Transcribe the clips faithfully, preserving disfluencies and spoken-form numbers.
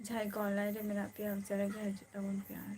ᱡᱟᱦᱟᱸᱭ ᱠᱚ online ᱨᱮ ᱢᱮᱱᱟᱜ ᱯᱮᱭᱟ, ᱩᱥᱟᱹᱨᱟ ᱜᱮ ᱦᱤᱡᱩᱜ ᱛᱟᱵᱚᱱ ᱯᱮ ᱟᱨ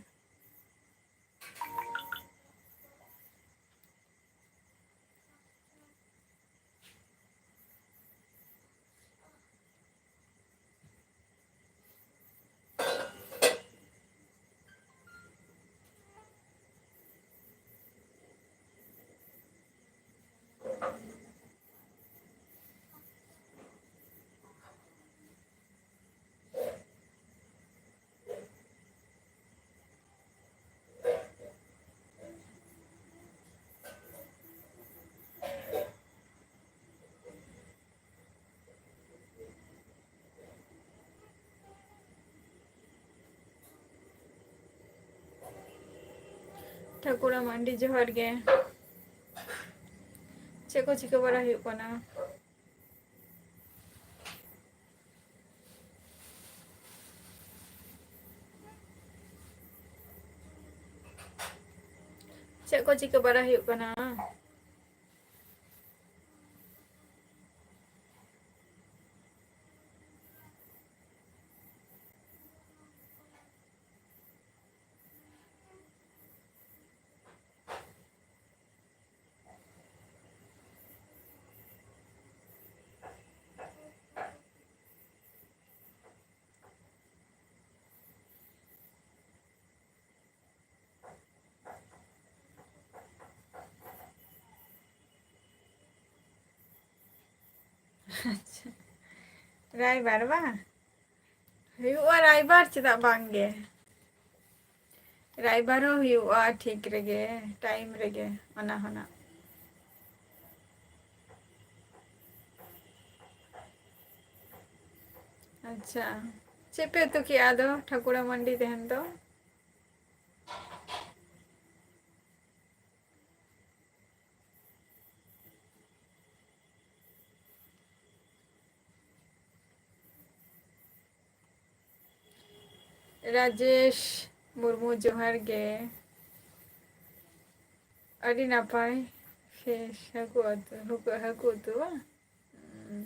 ᱴᱷᱟᱹᱠᱩᱨᱟ ᱢᱟᱱᱰᱤ, ᱡᱚᱦᱟᱨ ᱜᱮ᱾ ᱪᱮᱫ ᱠᱚ ᱪᱤᱠᱟᱹ ᱵᱟᱲᱟ ᱦᱩᱭᱩᱜ ᱠᱟᱱᱟ? ᱪᱮᱫ ᱠᱚ ᱪᱤᱠᱟᱹ ᱵᱟᱲᱟ ᱦᱩᱭᱩᱜ ᱠᱟᱱᱟ? ᱟᱪᱪᱷᱟ, ᱨᱟᱭᱵᱟᱨ ᱵᱟᱝ? ᱦᱩᱭᱩᱜᱼᱟ ᱨᱟᱭᱵᱟᱨ, ᱪᱮᱫᱟᱜ ᱵᱟᱝ ᱜᱮ? ᱨᱟᱭᱵᱟᱨ ᱦᱚᱸ ᱦᱩᱭᱩᱜᱼᱟ ᱴᱷᱤᱠ ᱨᱮᱜᱮ, time ᱨᱮᱜᱮ, ᱚᱱᱟ ᱦᱚᱸ ᱱᱟᱜ᱾ ᱟᱪᱪᱷᱟ, ᱪᱮᱫ ᱯᱮ ᱩᱛᱩ ᱠᱮᱜᱼᱟ ᱟᱫᱚ ᱴᱷᱟᱹᱠᱩᱨᱟ ᱢᱟᱱᱰᱤ ᱛᱮᱦᱮᱧ ᱫᱚ? ᱨᱟᱡᱮᱥ ᱢᱩᱨᱢᱩ, ᱡᱚᱦᱟᱨ ᱜᱮ᱾ ᱟᱹᱰᱤ ᱱᱟᱯᱟᱭ᱾ ᱯᱷᱤᱥ, ᱦᱟᱹᱠᱩ ᱩᱛᱩ, ᱦᱟᱹᱠᱩ, ᱦᱟᱹᱠᱩ ᱩᱛᱩ ᱵᱟᱝ? ᱦᱩᱸ᱾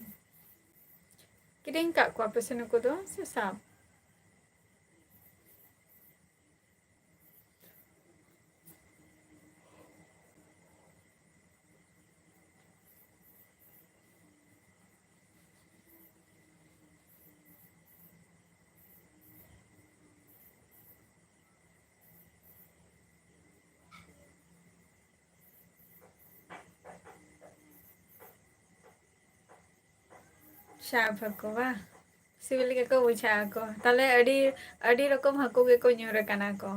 ᱠᱤᱨᱤᱧ ᱠᱟᱜ ᱠᱚᱣᱟ ᱯᱮ ᱥᱮ ᱱᱩᱠᱩ ᱫᱚ, ᱥᱮ ᱥᱟᱵ? ᱥᱟᱵ ᱦᱟᱹᱠᱩ ᱵᱟᱝ? ᱥᱤᱵᱤᱞ ᱜᱮᱠᱚ ᱵᱩᱡᱷᱟᱹᱜ ᱟᱠᱚ᱾ ᱛᱟᱦᱞᱮ ᱟᱹᱰᱤ, ᱟᱹᱰᱤ ᱨᱚᱠᱚᱢ ᱦᱟᱹᱠᱩ ᱜᱮᱠᱚ ᱧᱩᱨ ᱟᱠᱟᱱᱟ ᱠᱚ᱾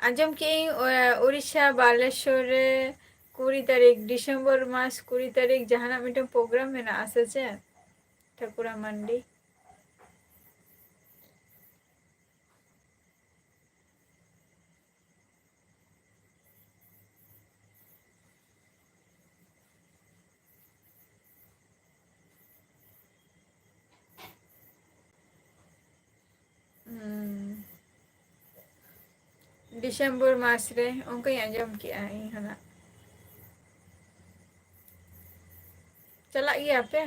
ᱟᱸᱡᱚᱢ ᱠᱮᱜ ᱟᱹᱧ, ᱳ-, ᱩᱲᱤᱥᱥᱟ ᱵᱟᱞᱮᱥᱚᱨ ᱨᱮ ᱠᱩᱲᱤ ᱛᱟᱹᱨᱤᱠᱷ, ᱰᱤᱥᱮᱢᱵᱚᱨ ᱢᱟᱥ ᱠᱩᱲᱤ ᱛᱟᱹᱨᱤᱠᱷ ᱡᱟᱦᱟᱱᱟᱜ ᱢᱤᱫᱴᱟᱝ ᱯᱨᱳᱜᱨᱟᱢ ᱢᱮᱱᱟᱜᱼᱟ ᱥᱮ ᱪᱮᱫ? ᱴᱷᱟᱹᱠᱩᱨᱟ ᱢᱟᱱᱰᱤ᱾ ᱦᱩᱸ᱾ ᱰᱤᱥᱮᱢᱵᱚᱨ ᱢᱟᱥ ᱨᱮ ᱚᱱᱠᱟᱧ ᱟᱸᱡᱚᱢ ᱠᱮᱜᱼᱟ ᱤᱧ ᱦᱚᱸ ᱱᱟᱜ᱾ ᱪᱟᱞᱟᱜ ᱜᱮᱭᱟ ᱯᱮ?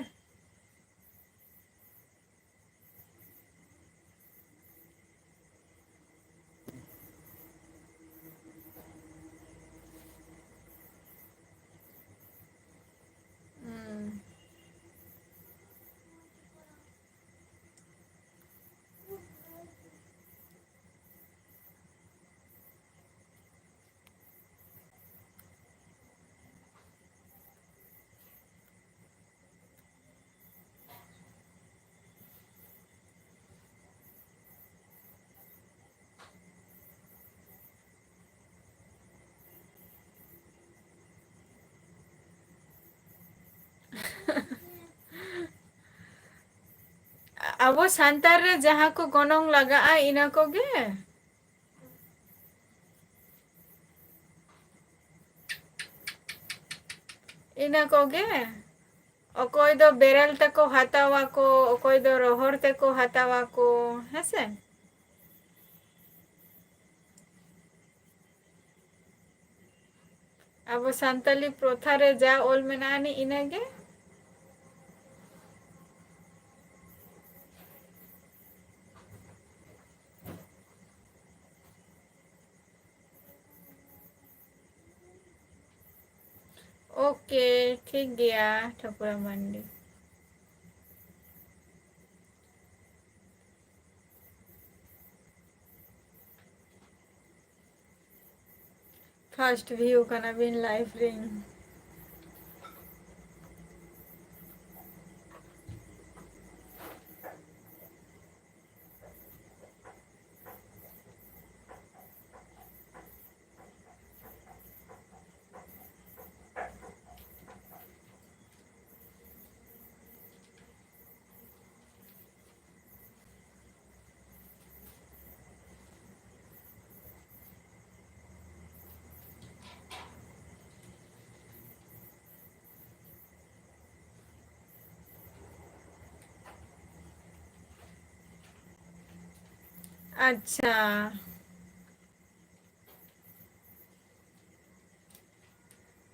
ᱦᱩᱸ᱾ ᱟᱵᱚ ᱥᱟᱱᱛᱟᱲ ᱨᱮ ᱡᱟᱦᱟᱸ ᱠᱚ ᱜᱚᱱᱚᱝ ᱞᱟᱜᱟᱜᱼᱟ, ᱤᱱᱟᱹ ᱠᱚᱜᱮ᱾ ᱤᱱᱟᱹ ᱠᱚᱜᱮ᱾ ᱚᱠᱚᱭ ᱫᱚ ᱵᱮᱨᱮᱞ ᱛᱮᱠᱚ ᱦᱟᱛᱟᱣᱟᱠᱚ, ᱚᱠᱚᱭ ᱫᱚ ᱨᱚᱦᱚᱲ ᱛᱮᱠᱚ ᱦᱟᱛᱟᱣᱟᱠᱚ, ᱦᱮᱸ ᱥᱮ? ᱟᱵᱚ ᱥᱟᱱᱛᱟᱞᱤ ᱯᱨᱚᱛᱷᱟ ᱨᱮ ᱡᱟ ᱚᱞ ᱢᱮᱱᱟᱜ ᱟᱹᱱᱤᱡ, ᱤᱱᱟᱹᱜᱮ᱾ ᱳᱠᱮ, ᱴᱷᱤᱠ ᱜᱮᱭᱟ, ᱴᱷᱟᱹᱠᱩᱨᱟ ᱢᱟᱱᱰᱤ᱾ First view ᱠᱟᱱᱟ ᱵᱤᱱ live ᱨᱤᱧ᱾ ᱟᱪᱪᱷᱟ᱾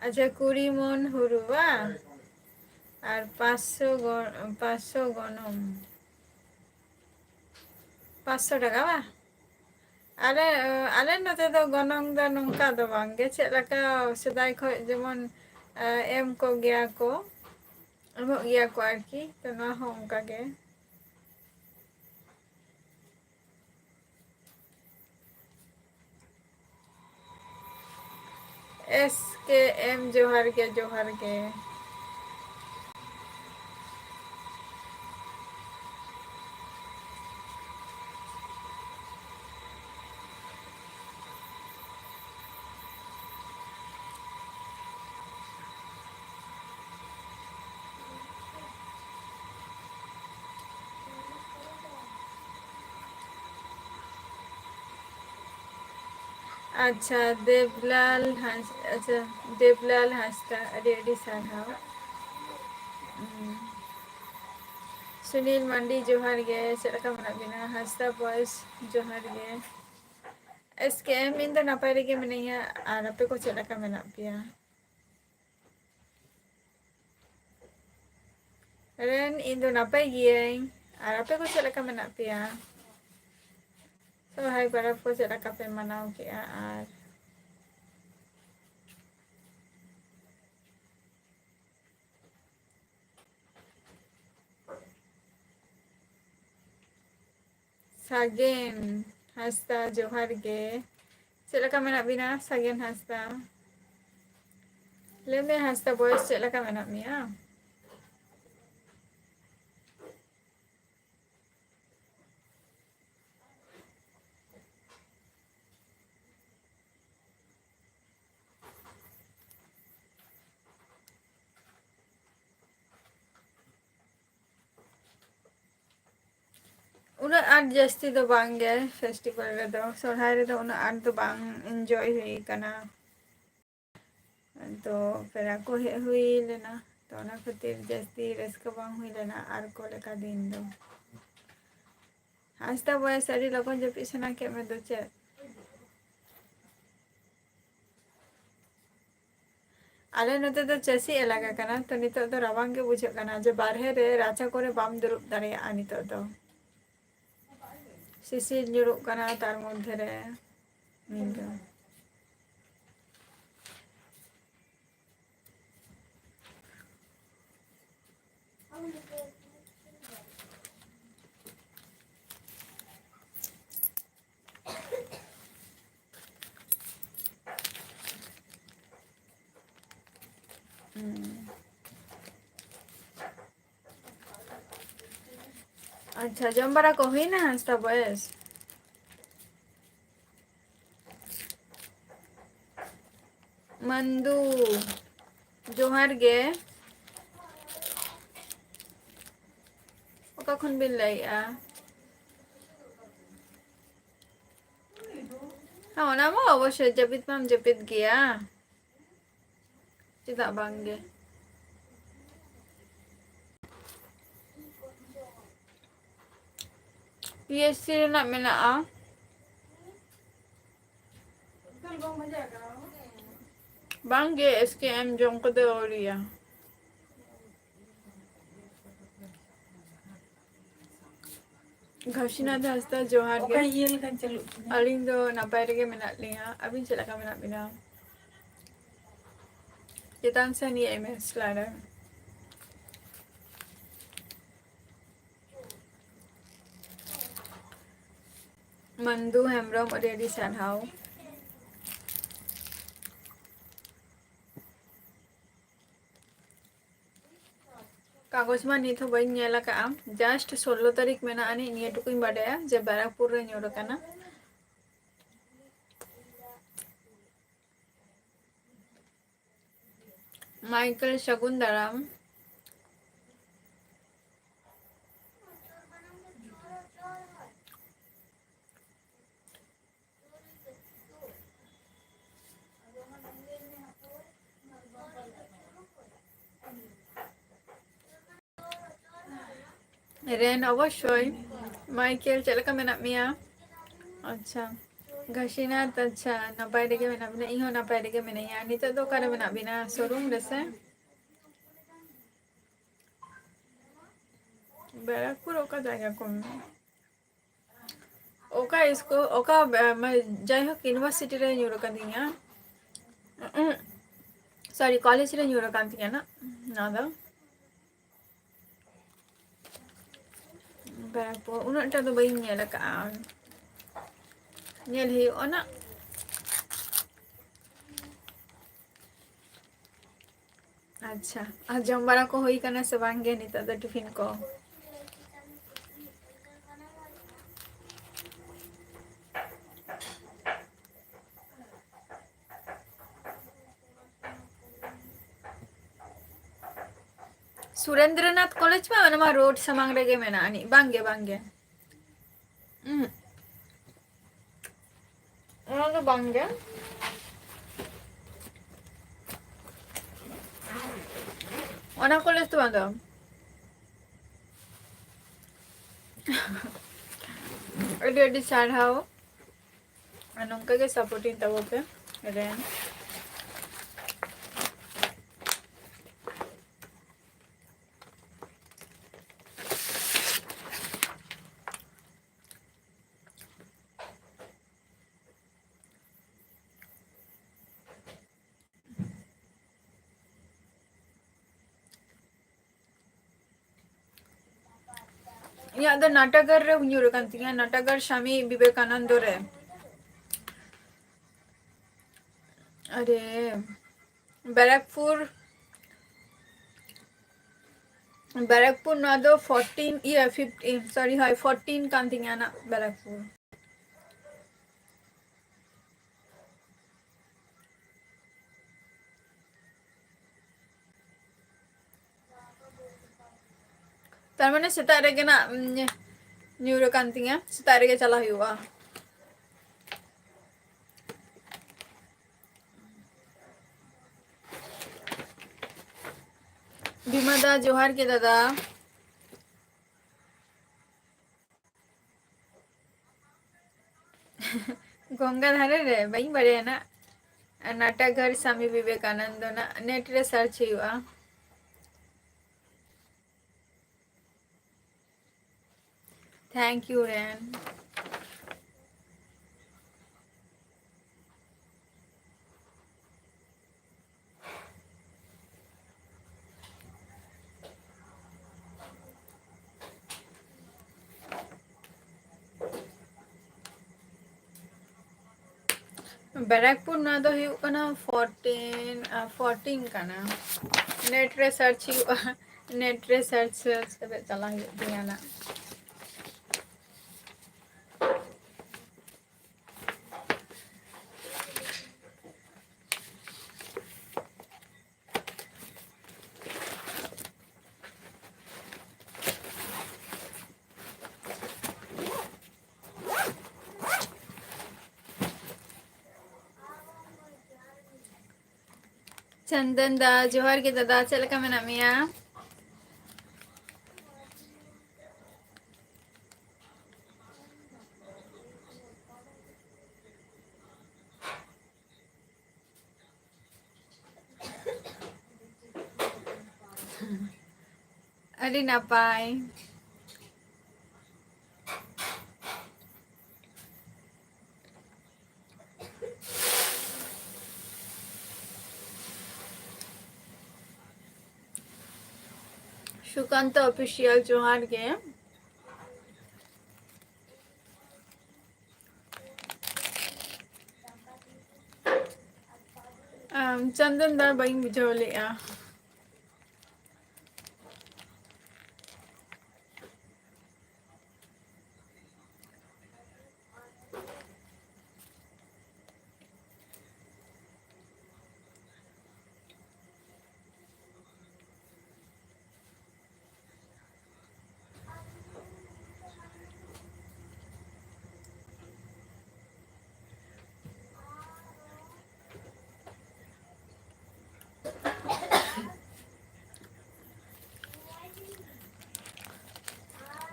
ᱟᱪᱪᱷᱟ, ᱠᱩᱲᱤ ᱢᱚᱱ ᱦᱩᱲᱩ ᱵᱟᱝ? ᱟᱨ ᱯᱟᱸᱪᱥᱚ ᱜᱚ-, ᱯᱟᱸᱪᱥᱚ ᱜᱚᱱᱚᱝ᱾ ᱯᱟᱸᱪᱥᱚ ᱴᱟᱠᱟ ᱵᱟᱝ? ᱟᱞᱮ, ᱟᱞᱮ ᱱᱚᱛᱮ ᱫᱚ ᱜᱚᱱᱚᱝ ᱫᱚ ᱱᱚᱝᱠᱟ ᱫᱚ ᱵᱟᱝ ᱜᱮ, ᱪᱮᱫ ᱞᱮᱠᱟ ᱥᱮᱫᱟᱭ ᱠᱷᱚᱱ ᱡᱮᱢᱚᱱ, ᱮ, ᱮᱢ ᱠᱚ ᱜᱮᱭᱟ ᱠᱚ, ᱮᱢᱚᱜ ᱜᱮᱭᱟ ᱠᱚ ᱟᱨᱠᱤ, ᱛᱚ ᱱᱚᱣᱟ ᱦᱚᱸ ᱚᱱᱠᱟ ᱜᱮ᱾ S K M ᱡᱚᱦᱟᱨ ᱜᱮ, ᱡᱚᱦᱟᱨ ᱜᱮ᱾ ᱟᱪᱪᱷᱟ, ᱫᱮᱵᱞᱟᱞ ᱦᱟᱸᱥ-, ᱟᱪᱪᱷᱟ, ᱫᱮᱵᱞᱟᱞ ᱦᱟᱸᱥᱫᱟ, ᱟᱹᱰᱤ ᱟᱹᱰᱤ ᱥᱟᱨᱦᱟᱣ᱾ ᱦᱩᱸ᱾ ᱥᱩᱱᱤᱞ ᱢᱟᱱᱰᱤ, ᱡᱚᱦᱟᱨ ᱜᱮ, ᱪᱮᱫ ᱞᱮᱠᱟ ᱢᱮᱱᱟᱜ ᱵᱤᱱᱟ? ᱦᱟᱸᱥᱫᱟ ᱵᱚᱭᱮᱥ, ᱡᱚᱦᱟᱨ ᱜᱮ᱾ S K M, ᱤᱧ ᱫᱚ ᱱᱟᱯᱟᱭ ᱨᱮᱜᱮ ᱢᱤᱱᱟᱹᱧᱟ, ᱟᱨ ᱟᱯᱮ ᱠᱚ ᱪᱮᱫ ᱞᱮᱠᱟ ᱢᱮᱱᱟᱜ ᱯᱮᱭᱟ? ᱨᱮᱱ, ᱤᱧ ᱫᱚ ᱱᱟᱯᱟᱭ ᱜᱤᱭᱟᱹᱧ, ᱟᱨ ᱟᱯᱮ ᱠᱚ ᱪᱮᱫ ᱞᱮᱠᱟ ᱢᱮᱱᱟᱜ ᱯᱮᱭᱟ? ᱥᱚᱨᱦᱟᱭ ᱯᱚᱨᱚᱵᱽ ᱠᱚ ᱪᱮᱫ ᱞᱮᱠᱟ ᱯᱮ ᱢᱟᱱᱟᱣ ᱠᱮᱜᱼᱟ? ᱟᱨ ᱥᱟᱜᱮᱱ ᱦᱟᱸᱥᱫᱟ, ᱡᱚᱦᱟᱨ ᱜᱮ᱾ ᱪᱮᱫ ᱞᱮᱠᱟ ᱢᱮᱱᱟᱜ ᱵᱤᱱᱟ ᱥᱟᱜᱮᱱ ᱦᱟᱸᱥᱫᱟ? ᱞᱟᱹᱭ ᱢᱮ ᱦᱟᱸᱥᱫᱟ ᱵᱚᱭᱮᱥ, ᱪᱮᱫ ᱞᱮᱠᱟ ᱢᱮᱱᱟᱜ ᱢᱮᱭᱟ? ᱩᱱᱟᱹᱜ ᱟᱸᱴ ᱡᱟᱹᱥᱛᱤ ᱫᱚ ᱵᱟᱝ ᱜᱮ, ᱯᱷᱮᱥᱴᱤᱵᱷᱟᱞ ᱨᱮᱫᱚ, ᱥᱚᱨᱦᱟᱭ ᱨᱮᱫᱚ ᱩᱱᱟᱹᱜ ᱟᱸᱴ ᱫᱚ ᱵᱟᱝ ᱤᱱᱡᱚᱭ ᱦᱩᱭ ᱠᱟᱱᱟ᱾ ᱛᱚ ᱯᱮᱲᱟ ᱠᱚ ᱦᱮᱡ ᱦᱩᱭ ᱞᱮᱱᱟ, ᱛᱚ ᱚᱱᱟ ᱠᱷᱟᱹᱛᱤᱨ ᱡᱟᱹᱥᱛᱤ ᱨᱟᱹᱥᱠᱟᱹ ᱵᱟᱝ ᱦᱩᱭ ᱞᱮᱱᱟ ᱟᱨ ᱠᱚ ᱞᱮᱠᱟ ᱫᱤᱱ ᱫᱚ᱾ ᱦᱟᱸᱥᱫᱟ ᱵᱚᱭᱮᱥ, ᱟᱹᱰᱤ ᱞᱚᱜᱚᱱ ᱡᱟᱹᱯᱤᱫ ᱥᱟᱱᱟ ᱠᱮᱫ ᱢᱮ ᱫᱚ ᱪᱮᱫ? ᱟᱞᱮ ᱱᱚᱛᱮ ᱫᱚ ᱪᱟᱹᱥᱤ ᱮᱞᱟᱠᱟ ᱠᱟᱱᱟ, ᱛᱚ ᱱᱤᱛᱚᱜ ᱫᱚ ᱨᱟᱵᱟᱝ ᱜᱮ ᱵᱩᱡᱷᱟᱹᱜ ᱠᱟᱱᱟ, ᱡᱮ ᱵᱟᱨᱦᱮ ᱨᱮ ᱨᱟᱪᱟ ᱠᱚᱨᱮ ᱵᱟᱢ ᱫᱩᱲᱩᱵ ᱫᱟᱲᱮᱭᱟᱜᱼᱟ ᱱᱤᱛᱚᱜ ᱫᱚ᱾ ᱥᱤᱥᱤᱨ ᱧᱩᱨᱩᱜ ᱠᱟᱱᱟ ᱛᱟᱨ ᱢᱚᱫᱽᱫᱷᱮ ᱨᱮ᱾ ᱱᱤᱝᱠᱟᱹ᱾ ᱦᱩᱸ᱾ ᱟᱪᱪᱷᱟ, ᱡᱚᱢ ᱵᱟᱲᱟ ᱠᱚ ᱦᱩᱭᱱᱟ ᱦᱟᱸᱥᱫᱟ ᱵᱚᱭᱮᱥ? ᱢᱟᱱᱫᱩ, ᱡᱚᱦᱟᱨ ᱜᱮ᱾ ᱚᱠᱟ ᱠᱷᱚᱱ ᱵᱤᱱ ᱞᱟᱹᱭᱮᱜᱼᱟ? ᱦᱮᱸ, ᱚᱱᱟ ᱢᱟ ᱚᱵᱚᱥᱥᱳᱭ, ᱡᱟᱹᱯᱤᱫ ᱢᱟᱢ ᱡᱟᱹᱯᱤᱫ ᱜᱮᱭᱟ, ᱪᱮᱫᱟᱜ ᱵᱟᱝ ᱜᱮ᱾ ᱯᱤ ᱮᱭᱤᱪ ᱥᱤ ᱨᱮᱱᱟᱜ ᱢᱮᱱᱟᱜᱼᱟ᱾ ᱵᱟᱝ ᱜᱮ, ᱮᱥ ᱠᱮ ᱮᱢ ᱡᱚᱢ ᱠᱚᱫᱚ ᱟᱹᱣᱨᱤᱭᱟ᱾ ᱜᱷᱟᱥᱤᱱᱟᱛᱷ ᱦᱟᱸᱥᱫᱟ, ᱡᱚᱦᱟᱨ ᱜᱮ᱾ ᱚᱠᱟ ᱤᱭᱟᱹ ᱞᱮᱠᱟᱧ ᱪᱟᱹᱞᱩᱜ ᱠᱟᱱᱟ? ᱟᱹᱞᱤᱧ ᱫᱚ ᱱᱟᱯᱟᱭ ᱨᱮᱜᱮ ᱢᱮᱱᱟᱜ ᱞᱤᱧᱟ᱾ ᱟᱹᱵᱤᱱ ᱪᱮᱫ ᱞᱮᱠᱟ ᱢᱮᱱᱟᱜ ᱵᱤᱱᱟ? ᱪᱮᱛᱟᱱ ᱥᱮᱱ ᱤᱭᱟᱹᱭ ᱢᱮ, ᱥᱞᱟᱭᱰᱟᱨ᱾ ᱢᱟᱱᱫᱩ ᱦᱮᱢᱵᱨᱚᱢ, ᱟᱹᱰᱤ ᱟᱹᱰᱤ ᱥᱟᱨᱦᱟᱣ᱾ ᱠᱟᱜᱚᱡᱽ ᱢᱟ ᱱᱤᱛ ᱦᱚᱸ ᱵᱟᱹᱧ ᱧᱮᱞ ᱟᱠᱟᱫᱼᱟ, just ᱥᱳᱞᱞᱳ ᱛᱟᱹᱨᱤᱠᱷ ᱢᱮᱱᱟᱜ ᱟᱹᱱᱤᱡ, ᱱᱤᱭᱟᱹ ᱴᱩᱠᱩᱧ ᱵᱟᱰᱟᱭᱟ ᱡᱮ ᱵᱟᱨᱟᱠᱯᱩᱨ ᱨᱮ ᱧᱩᱨ ᱟᱠᱟᱱᱟ᱾ ᱢᱟᱭᱠᱮᱞ, ᱥᱟᱹᱜᱩᱱ ᱫᱟᱨᱟᱢ᱾ ᱨᱮᱱ, ᱚᱵᱚᱥᱥᱳᱭ᱾ ᱢᱟᱭᱠᱮᱞ, ᱪᱮᱫ ᱞᱮᱠᱟ ᱢᱮᱱᱟᱜ ᱢᱮᱭᱟ? ᱟᱪᱪᱷᱟ, ᱜᱷᱟᱥᱤᱱᱟᱛᱷ, ᱟᱪᱪᱷᱟ, ᱱᱟᱯᱟᱭ ᱨᱮᱜᱮ ᱢᱮᱱᱟᱜ ᱵᱤᱱᱟ? ᱤᱧ ᱦᱚᱸ ᱱᱟᱯᱟᱭ ᱨᱮᱜᱮ ᱢᱮᱱᱟᱹᱧᱟ᱾ ᱱᱤᱛᱚᱜ ᱫᱚ ᱚᱠᱟᱨᱮ ᱢᱮᱱᱟᱜ ᱵᱤᱱᱟ? ᱥᱳᱨᱩᱢ ᱨᱮᱥᱮ? ᱵᱮᱨᱟᱠᱯᱩᱨ ᱚᱠᱟ ᱡᱟᱭᱜᱟ ᱠᱚ ᱢᱮᱱᱟᱜᱼᱟ? ᱚᱠᱟ ᱤᱥᱠᱩᱞ, ᱚᱠᱟ, ᱮ, ᱢᱟᱱᱮ, ᱡᱟᱭᱦᱳᱠ, ᱤᱭᱩᱱᱤᱵᱷᱟᱨᱥᱤᱴᱤ ᱨᱮ ᱧᱩᱨ ᱟᱠᱟᱫᱤᱧᱟ᱾ ᱩᱸ, ᱩᱸ, ᱥᱚᱨᱤ, ᱠᱚᱞᱮᱡᱽ ᱨᱮ ᱧᱩᱨ ᱟᱠᱟᱱ ᱛᱤᱧᱟ ᱱᱟᱜ ᱱᱚᱣᱟ ᱫᱚ᱾ ᱵᱮᱨᱟᱠᱯᱩᱨ ᱩᱱᱟᱹᱜ ᱴᱟ ᱫᱚ ᱵᱟᱹᱧ ᱧᱮᱞ ᱟᱠᱟᱫᱼᱟ, ᱧᱮᱞ ᱦᱩᱭᱩᱜᱼᱟ ᱱᱟᱜ᱾ ᱟᱪᱪᱷᱟ, ᱟᱨ ᱡᱚᱢ ᱵᱟᱲᱟ ᱠᱚ ᱦᱩᱭ ᱠᱟᱱᱟ ᱥᱮ ᱵᱟᱝ ᱜᱮ ᱱᱤᱛᱚᱜ ᱫᱚ, ᱴᱤᱯᱷᱤᱱ ᱠᱚ? ᱥᱩᱨᱮᱱᱫᱨᱚᱱᱟᱛᱷ ᱠᱚᱞᱮᱡᱽ ᱢᱟ ᱚᱱᱟ ᱢᱟ ᱨᱳᱰ ᱥᱟᱢᱟᱝ ᱨᱮᱜᱮ ᱢᱮᱱᱟᱜ ᱟᱹᱱᱤᱡ᱾ ᱵᱟᱝ ᱜᱮ, ᱵᱟᱝ ᱜᱮ᱾ ᱩᱸᱦᱩᱸᱜ᱾ ᱚᱱᱟ ᱫᱚ ᱵᱟᱝ ᱜᱮ᱾ ᱚᱱᱟ ᱠᱚᱞᱮᱡᱽ ᱫᱚ ᱵᱟᱝ ᱫᱚ᱾ ᱟᱹᱰᱤ ᱟᱹᱰᱤ ᱥᱟᱨᱦᱟᱣ᱾ ᱟᱨ ᱱᱚᱝᱠᱟ ᱜᱮ supporting ᱛᱟᱵᱚ ᱯᱮ ᱨᱮᱱ᱾ ᱤᱧᱟᱹᱜ ᱫᱚ ᱱᱟᱴᱟᱜᱟᱨ ᱨᱮ ᱧᱩᱨ ᱟᱠᱟᱱ ᱛᱤᱧᱟ, ᱱᱟᱴᱟᱜᱟᱨ ᱥᱟᱢᱤ ᱵᱤᱵᱮᱠᱟᱱᱚᱱᱫᱚ ᱨᱮ᱾ ᱟᱨᱮ, ᱵᱮᱨᱟᱠᱯᱩᱨ, ᱵᱮᱨᱟᱠᱯᱩᱨ, ᱱᱚᱣᱟ ᱫᱚ ᱯᱷᱳᱨᱴᱤᱱ, ᱤᱭᱟᱹ, ᱯᱷᱤᱯᱴᱤᱱ, ᱥᱚᱨᱤ, ᱦᱳᱭ, ᱯᱷᱳᱨᱴᱤᱱ ᱠᱟᱱ ᱛᱤᱧᱟ ᱱᱟᱜ ᱵᱮᱨᱟᱠᱯᱩᱨ᱾ ᱛᱟᱨ ᱢᱟᱱᱮ ᱥᱮᱛᱟᱜ ᱨᱮᱜᱮ ᱱᱟᱜ, ᱩᱢ, ᱧᱩᱨ ᱟᱠᱟᱱ ᱛᱤᱧᱟ, ᱥᱮᱛᱟᱜ ᱨᱮᱜᱮ ᱪᱟᱞᱟᱜ ᱦᱩᱭᱩᱜᱼᱟ᱾ ᱵᱤᱢᱟ ᱫᱟ, ᱡᱚᱦᱟᱨ ᱜᱮ ᱫᱟᱫᱟ᱾ ᱜᱚᱝᱜᱟ ᱫᱷᱟᱨᱮ ᱨᱮ, ᱵᱟᱹᱧ ᱵᱟᱲᱟᱭᱟ ᱱᱟᱜ᱾ ᱱᱟᱴᱟᱜᱷᱟᱨ ᱥᱟᱢᱤ ᱵᱤᱵᱮᱠᱟᱱᱚᱱᱫᱚ ᱱᱟᱜ net ᱨᱮ search ᱦᱩᱭᱩᱜᱼᱟ᱾ Thank you, ᱨᱮᱱ᱾ ᱵᱮᱨᱟᱠᱯᱩᱨ, ᱱᱚᱣᱟ ᱫᱚ ᱦᱩᱭᱩᱜ ᱠᱟᱱᱟ ᱯᱷᱳᱨᱴᱤᱱ, ᱟ, ᱯᱷᱳᱨᱴᱤᱱ ᱠᱟᱱᱟ᱾ net ᱨᱮ search ᱦᱩᱭᱩᱜᱼᱟ, net ᱨᱮ search, search ᱠᱟᱛᱮ ᱪᱟᱞᱟᱜ ᱦᱩᱭᱩᱜ ᱛᱤᱧᱟ ᱱᱟᱜ᱾ ᱪᱚᱱᱫᱚᱱ ᱫᱟ, ᱡᱚᱦᱟᱨ ᱜᱮ ᱫᱟᱫᱟ, ᱪᱮᱫ ᱞᱮᱠᱟ ᱢᱮᱱᱟᱜ ᱢᱮᱭᱟ? ᱟᱹᱰᱤ ᱱᱟᱯᱟᱭ᱾ ᱥᱩᱠᱟᱱᱛᱟ Official, ᱡᱚᱦᱟᱨ ᱜᱮ᱾ ᱟᱢ, ᱪᱚᱱᱫᱚᱱ ᱫᱟ, ᱵᱟᱹᱧ ᱵᱩᱡᱷᱟᱹᱣ ᱞᱮᱜᱼᱟ᱾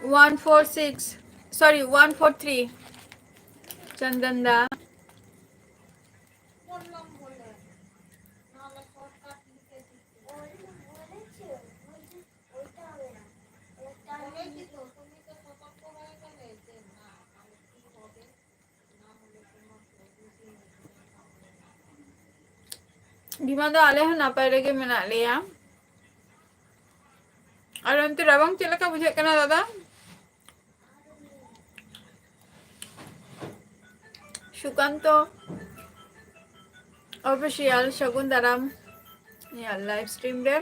One four six, sorry, one four three. চন্দন দা। ᱵᱷᱤᱢᱟ ᱫᱟ, ᱟᱞᱮ ᱦᱚᱸ ᱱᱟᱯᱟᱭ ᱨᱮᱜᱮ ᱢᱮᱱᱟᱜ ᱞᱮᱭᱟ᱾ ᱟᱨ ᱚᱱᱛᱮ ᱨᱟᱵᱟᱝ ᱪᱮᱫ ᱞᱮᱠᱟ ᱵᱩᱡᱷᱟᱹᱜ ᱠᱟᱱᱟ ᱫᱟᱫᱟ? ᱥᱩᱠᱟᱱᱛᱚ ᱚᱯᱷᱤᱥᱤᱭᱟᱞ, ᱥᱟᱹᱜᱩᱱ ᱫᱟᱨᱟᱢ ᱤᱧᱟᱹᱜ ᱞᱟᱭᱤᱵᱷ ᱥᱴᱨᱤᱢ ᱨᱮ᱾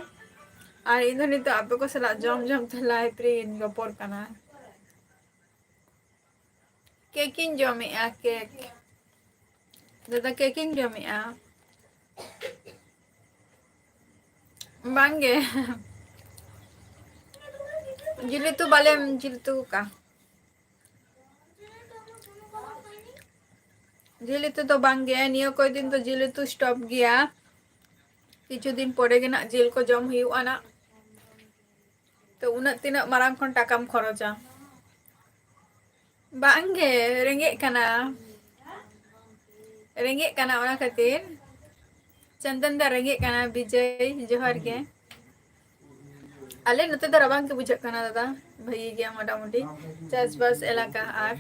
ᱟᱨ ᱤᱧ ᱫᱚ ᱱᱤᱛᱚᱜ ᱟᱯᱮ ᱠᱚ ᱥᱟᱞᱟᱜ ᱡᱚᱢ ᱡᱚᱢ ᱛᱮ ᱞᱟᱭᱤᱵᱷ ᱨᱮᱧ ᱨᱚᱯᱚᱲ ᱠᱟᱱᱟ᱾ ᱠᱮᱠ ᱤᱧ ᱡᱚᱢᱮᱜᱼᱟ, ᱠᱮᱠ᱾ ᱫᱟᱫᱟ, ᱠᱮᱠ ᱤᱧ ᱡᱚᱢᱮᱜᱼᱟ᱾ ᱵᱟᱝᱜᱮ, ᱡᱤᱞ ᱩᱛᱩ ᱵᱟᱞᱮ ᱡᱤᱞ ᱩᱛᱩ ᱟᱠᱟᱫᱼᱟ᱾ ᱡᱤᱞ ᱩᱛᱩ ᱫᱚ ᱵᱟᱝᱜᱮ, ᱱᱤᱭᱟᱹ ᱠᱚᱭ ᱫᱤᱱ ᱫᱚ ᱡᱤᱞ ᱩᱛᱩ ᱥᱴᱚᱯ ᱜᱮᱭᱟ᱾ ᱠᱤᱪᱷᱩ ᱫᱤᱱ ᱯᱚᱨᱮ ᱜᱮ ᱱᱟᱜ ᱡᱤᱞ ᱠᱚ ᱡᱚᱢ ᱦᱩᱭᱩᱜᱼᱟ ᱱᱟᱜ᱾ ᱛᱚ ᱩᱱᱟᱹᱜ ᱛᱤᱱᱟᱹᱜ ᱢᱟᱨᱟᱝ ᱠᱷᱚᱱ ᱴᱟᱠᱟᱢ ᱠᱷᱚᱨᱚᱪᱟ? ᱵᱟᱝᱜᱮ, ᱨᱮᱸᱜᱮᱡ ᱠᱟᱱᱟ᱾ ᱨᱮᱸᱜᱮᱡ ᱠᱟᱱᱟ ᱚᱱᱟ ᱠᱷᱟᱹᱛᱤᱨ᱾ ᱪᱚᱱᱫᱚᱱ ᱫᱟ ᱨᱮᱸᱜᱮᱡ ᱠᱟᱱᱟ᱾ ᱵᱤᱡᱚᱭ, ᱡᱚᱦᱟᱨ ᱜᱮ᱾ ᱟᱞᱮ ᱱᱚᱛᱮ ᱫᱚ ᱨᱟᱵᱟᱝ ᱜᱮ ᱵᱩᱡᱷᱟᱹᱜ ᱠᱟᱱᱟ ᱫᱟᱫᱟ, ᱵᱷᱟᱹᱜᱤ ᱜᱮᱭᱟ ᱢᱚᱴᱟᱢᱩᱴᱤ ᱪᱟᱥᱵᱟᱥ ᱮᱞᱟᱠᱟ᱾ ᱟᱨ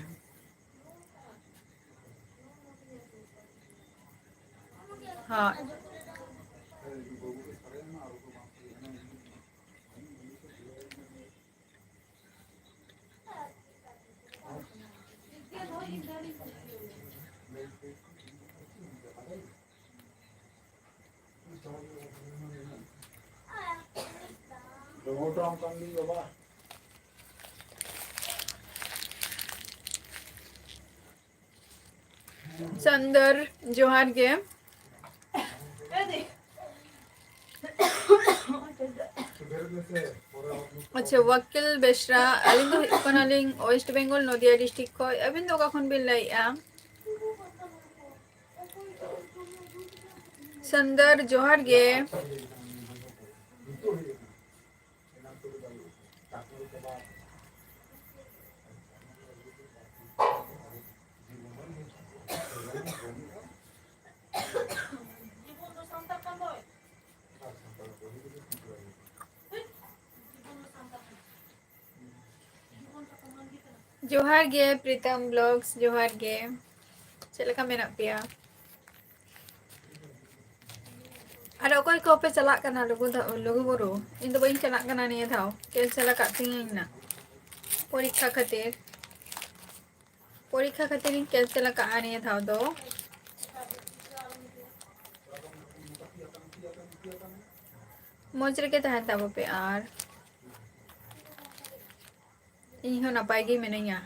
ᱦᱳᱭ᱾ ᱪᱚᱱᱫᱚᱨ, ᱡᱚᱦᱟᱨ ᱜᱮ᱾ ᱟᱪᱪᱷᱟ, ᱣᱟᱠᱤᱞ ᱵᱮᱥᱨᱟ, ᱟᱹᱞᱤᱧ ᱫᱚ ᱦᱩᱭᱩᱜ ᱠᱟᱱᱟᱞᱤᱧ ᱳᱭᱮᱥᱴ ᱵᱮᱝᱜᱚᱞ, ᱱᱚᱫᱤᱭᱟ ᱰᱤᱥᱴᱨᱤᱠᱴ ᱠᱷᱚᱱ᱾ ᱟᱹᱵᱤᱱ ᱫᱚ ᱚᱠᱟ ᱠᱷᱚᱱ ᱵᱤᱱ ᱞᱟᱹᱭᱮᱫᱼᱟ? ᱥᱩᱱᱫᱚᱨ, ᱡᱚᱦᱟᱨ ᱜᱮ᱾ ᱮᱱᱟᱝ ᱛᱮᱫᱚ ᱵᱟᱹᱱᱩᱜᱼᱟ᱾ ᱪᱟᱥ ᱢᱟᱹᱨᱤᱪ ᱪᱟᱵᱟ ᱟᱠᱟᱱᱟ᱾ ᱡᱚᱦᱟᱨ ᱜᱮ ᱯᱨᱤᱛᱟᱢ ᱵᱞᱚᱜᱥ, ᱡᱚᱦᱟᱨ ᱜᱮ᱾ ᱪᱮᱫ ᱞᱮᱠᱟ ᱢᱮᱱᱟᱜ ᱯᱮᱭᱟ? ᱟᱨ ᱚᱠᱚᱭ ᱠᱚᱯᱮ ᱪᱟᱞᱟᱜ ᱠᱟᱱᱟ ᱞᱩᱜᱩ ᱫᱷᱟ-, ᱞᱩᱜᱩ ᱵᱩᱨᱩ? ᱤᱧ ᱫᱚ ᱵᱟᱹᱧ ᱪᱟᱞᱟᱜ ᱠᱟᱱᱟ ᱱᱤᱭᱟᱹ ᱫᱷᱟᱣ, ᱠᱮᱱᱥᱮᱞ ᱟᱠᱟᱫ ᱛᱤᱧᱟᱹᱧ ᱱᱟ ᱯᱚᱨᱤᱠᱠᱷᱟ ᱠᱷᱟᱹᱛᱤᱨ᱾ ᱯᱚᱨᱤᱠᱠᱷᱟ ᱠᱷᱟᱹᱛᱤᱨ ᱤᱧ ᱠᱮᱱᱥᱮᱞ ᱟᱠᱟᱫᱼᱟ ᱱᱤᱭᱟᱹ ᱫᱷᱟᱣ ᱫᱚ᱾ ᱢᱚᱡᱽ ᱨᱮᱜᱮ ᱛᱟᱦᱮᱱ ᱛᱟᱵᱚ ᱯᱮ ᱟᱨ ᱤᱧ ᱦᱚᱸ ᱱᱟᱯᱟᱭ ᱜᱮ ᱢᱤᱱᱟᱹᱧᱟ᱾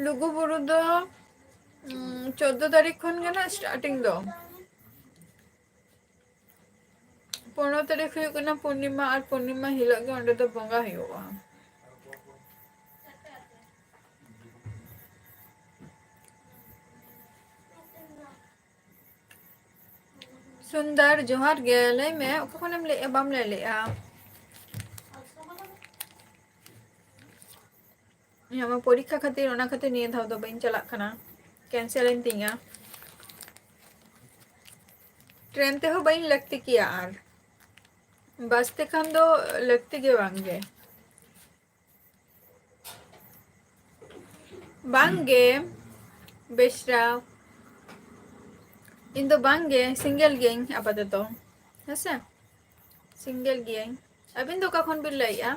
ᱞᱩᱜᱩ ᱵᱩᱨᱩ ᱫᱚ, ᱩᱢ, ᱪᱳᱫᱽᱫᱳ ᱛᱟᱹᱨᱤᱠᱷ ᱠᱷᱚᱱ ᱜᱮ ᱱᱟᱜ starting ᱫᱚ᱾ ᱯᱚᱱᱨᱚ ᱛᱟᱹᱨᱤᱠᱷ ᱦᱩᱭᱩᱜ ᱠᱟᱱᱟ ᱯᱩᱨᱱᱤᱢᱟ, ᱟᱨ ᱯᱩᱨᱱᱤᱢᱟ ᱦᱤᱞᱳᱜ ᱜᱮ ᱚᱸᱰᱮ ᱫᱚ ᱵᱚᱸᱜᱟ ᱦᱩᱭᱩᱜᱼᱟ᱾ ᱥᱩᱱᱫᱚᱨ, ᱡᱚᱦᱟᱨ ᱜᱮ᱾ ᱞᱟᱹᱭ ᱢᱮ, ᱚᱠᱟ ᱠᱷᱚᱱᱮᱢ ᱞᱟᱹᱭᱮᱜᱼᱟ? ᱵᱟᱢ ᱞᱟᱹᱭ ᱞᱮᱜᱼᱟ᱾ ᱤᱧᱟᱹᱜ ᱢᱟ ᱯᱚᱨᱤᱠᱠᱷᱟ ᱠᱷᱟᱹᱛᱤᱨ, ᱚᱱᱟ ᱠᱷᱟᱹᱛᱤᱨ ᱱᱤᱭᱟᱹ ᱫᱷᱟᱣ ᱫᱚ ᱵᱟᱹᱧ ᱪᱟᱞᱟᱜ ᱠᱟᱱᱟ, ᱠᱮᱱᱥᱮᱞ ᱮᱱ ᱛᱤᱧᱟ᱾ ᱴᱨᱮᱱ ᱛᱮᱦᱚᱸ ᱵᱟᱹᱧ ᱞᱟᱹᱠᱛᱤ ᱠᱮᱭᱟ, ᱟᱨ ᱵᱟᱥ ᱛᱮᱠᱷᱟᱱ ᱫᱚ ᱞᱟᱹᱠᱛᱤ ᱜᱮ ᱵᱟᱝ ᱜᱮ᱾ ᱵᱟᱝ ᱜᱮ ᱵᱮᱥᱨᱟ, ᱤᱧ ᱫᱚ ᱵᱟᱝ ᱜᱮ, ᱥᱤᱝᱜᱮᱞ ᱜᱤᱭᱟᱹᱧ ᱟᱯᱟᱛᱚᱛᱚ, ᱦᱮᱸᱥᱮ, ᱥᱤᱝᱜᱮᱞ ᱜᱤᱭᱟᱹᱧ᱾ ᱟᱹᱵᱤᱱ ᱫᱚ ᱚᱠᱟ ᱠᱷᱚᱱ ᱵᱤᱱ ᱞᱟᱹᱭᱮᱜᱼᱟ?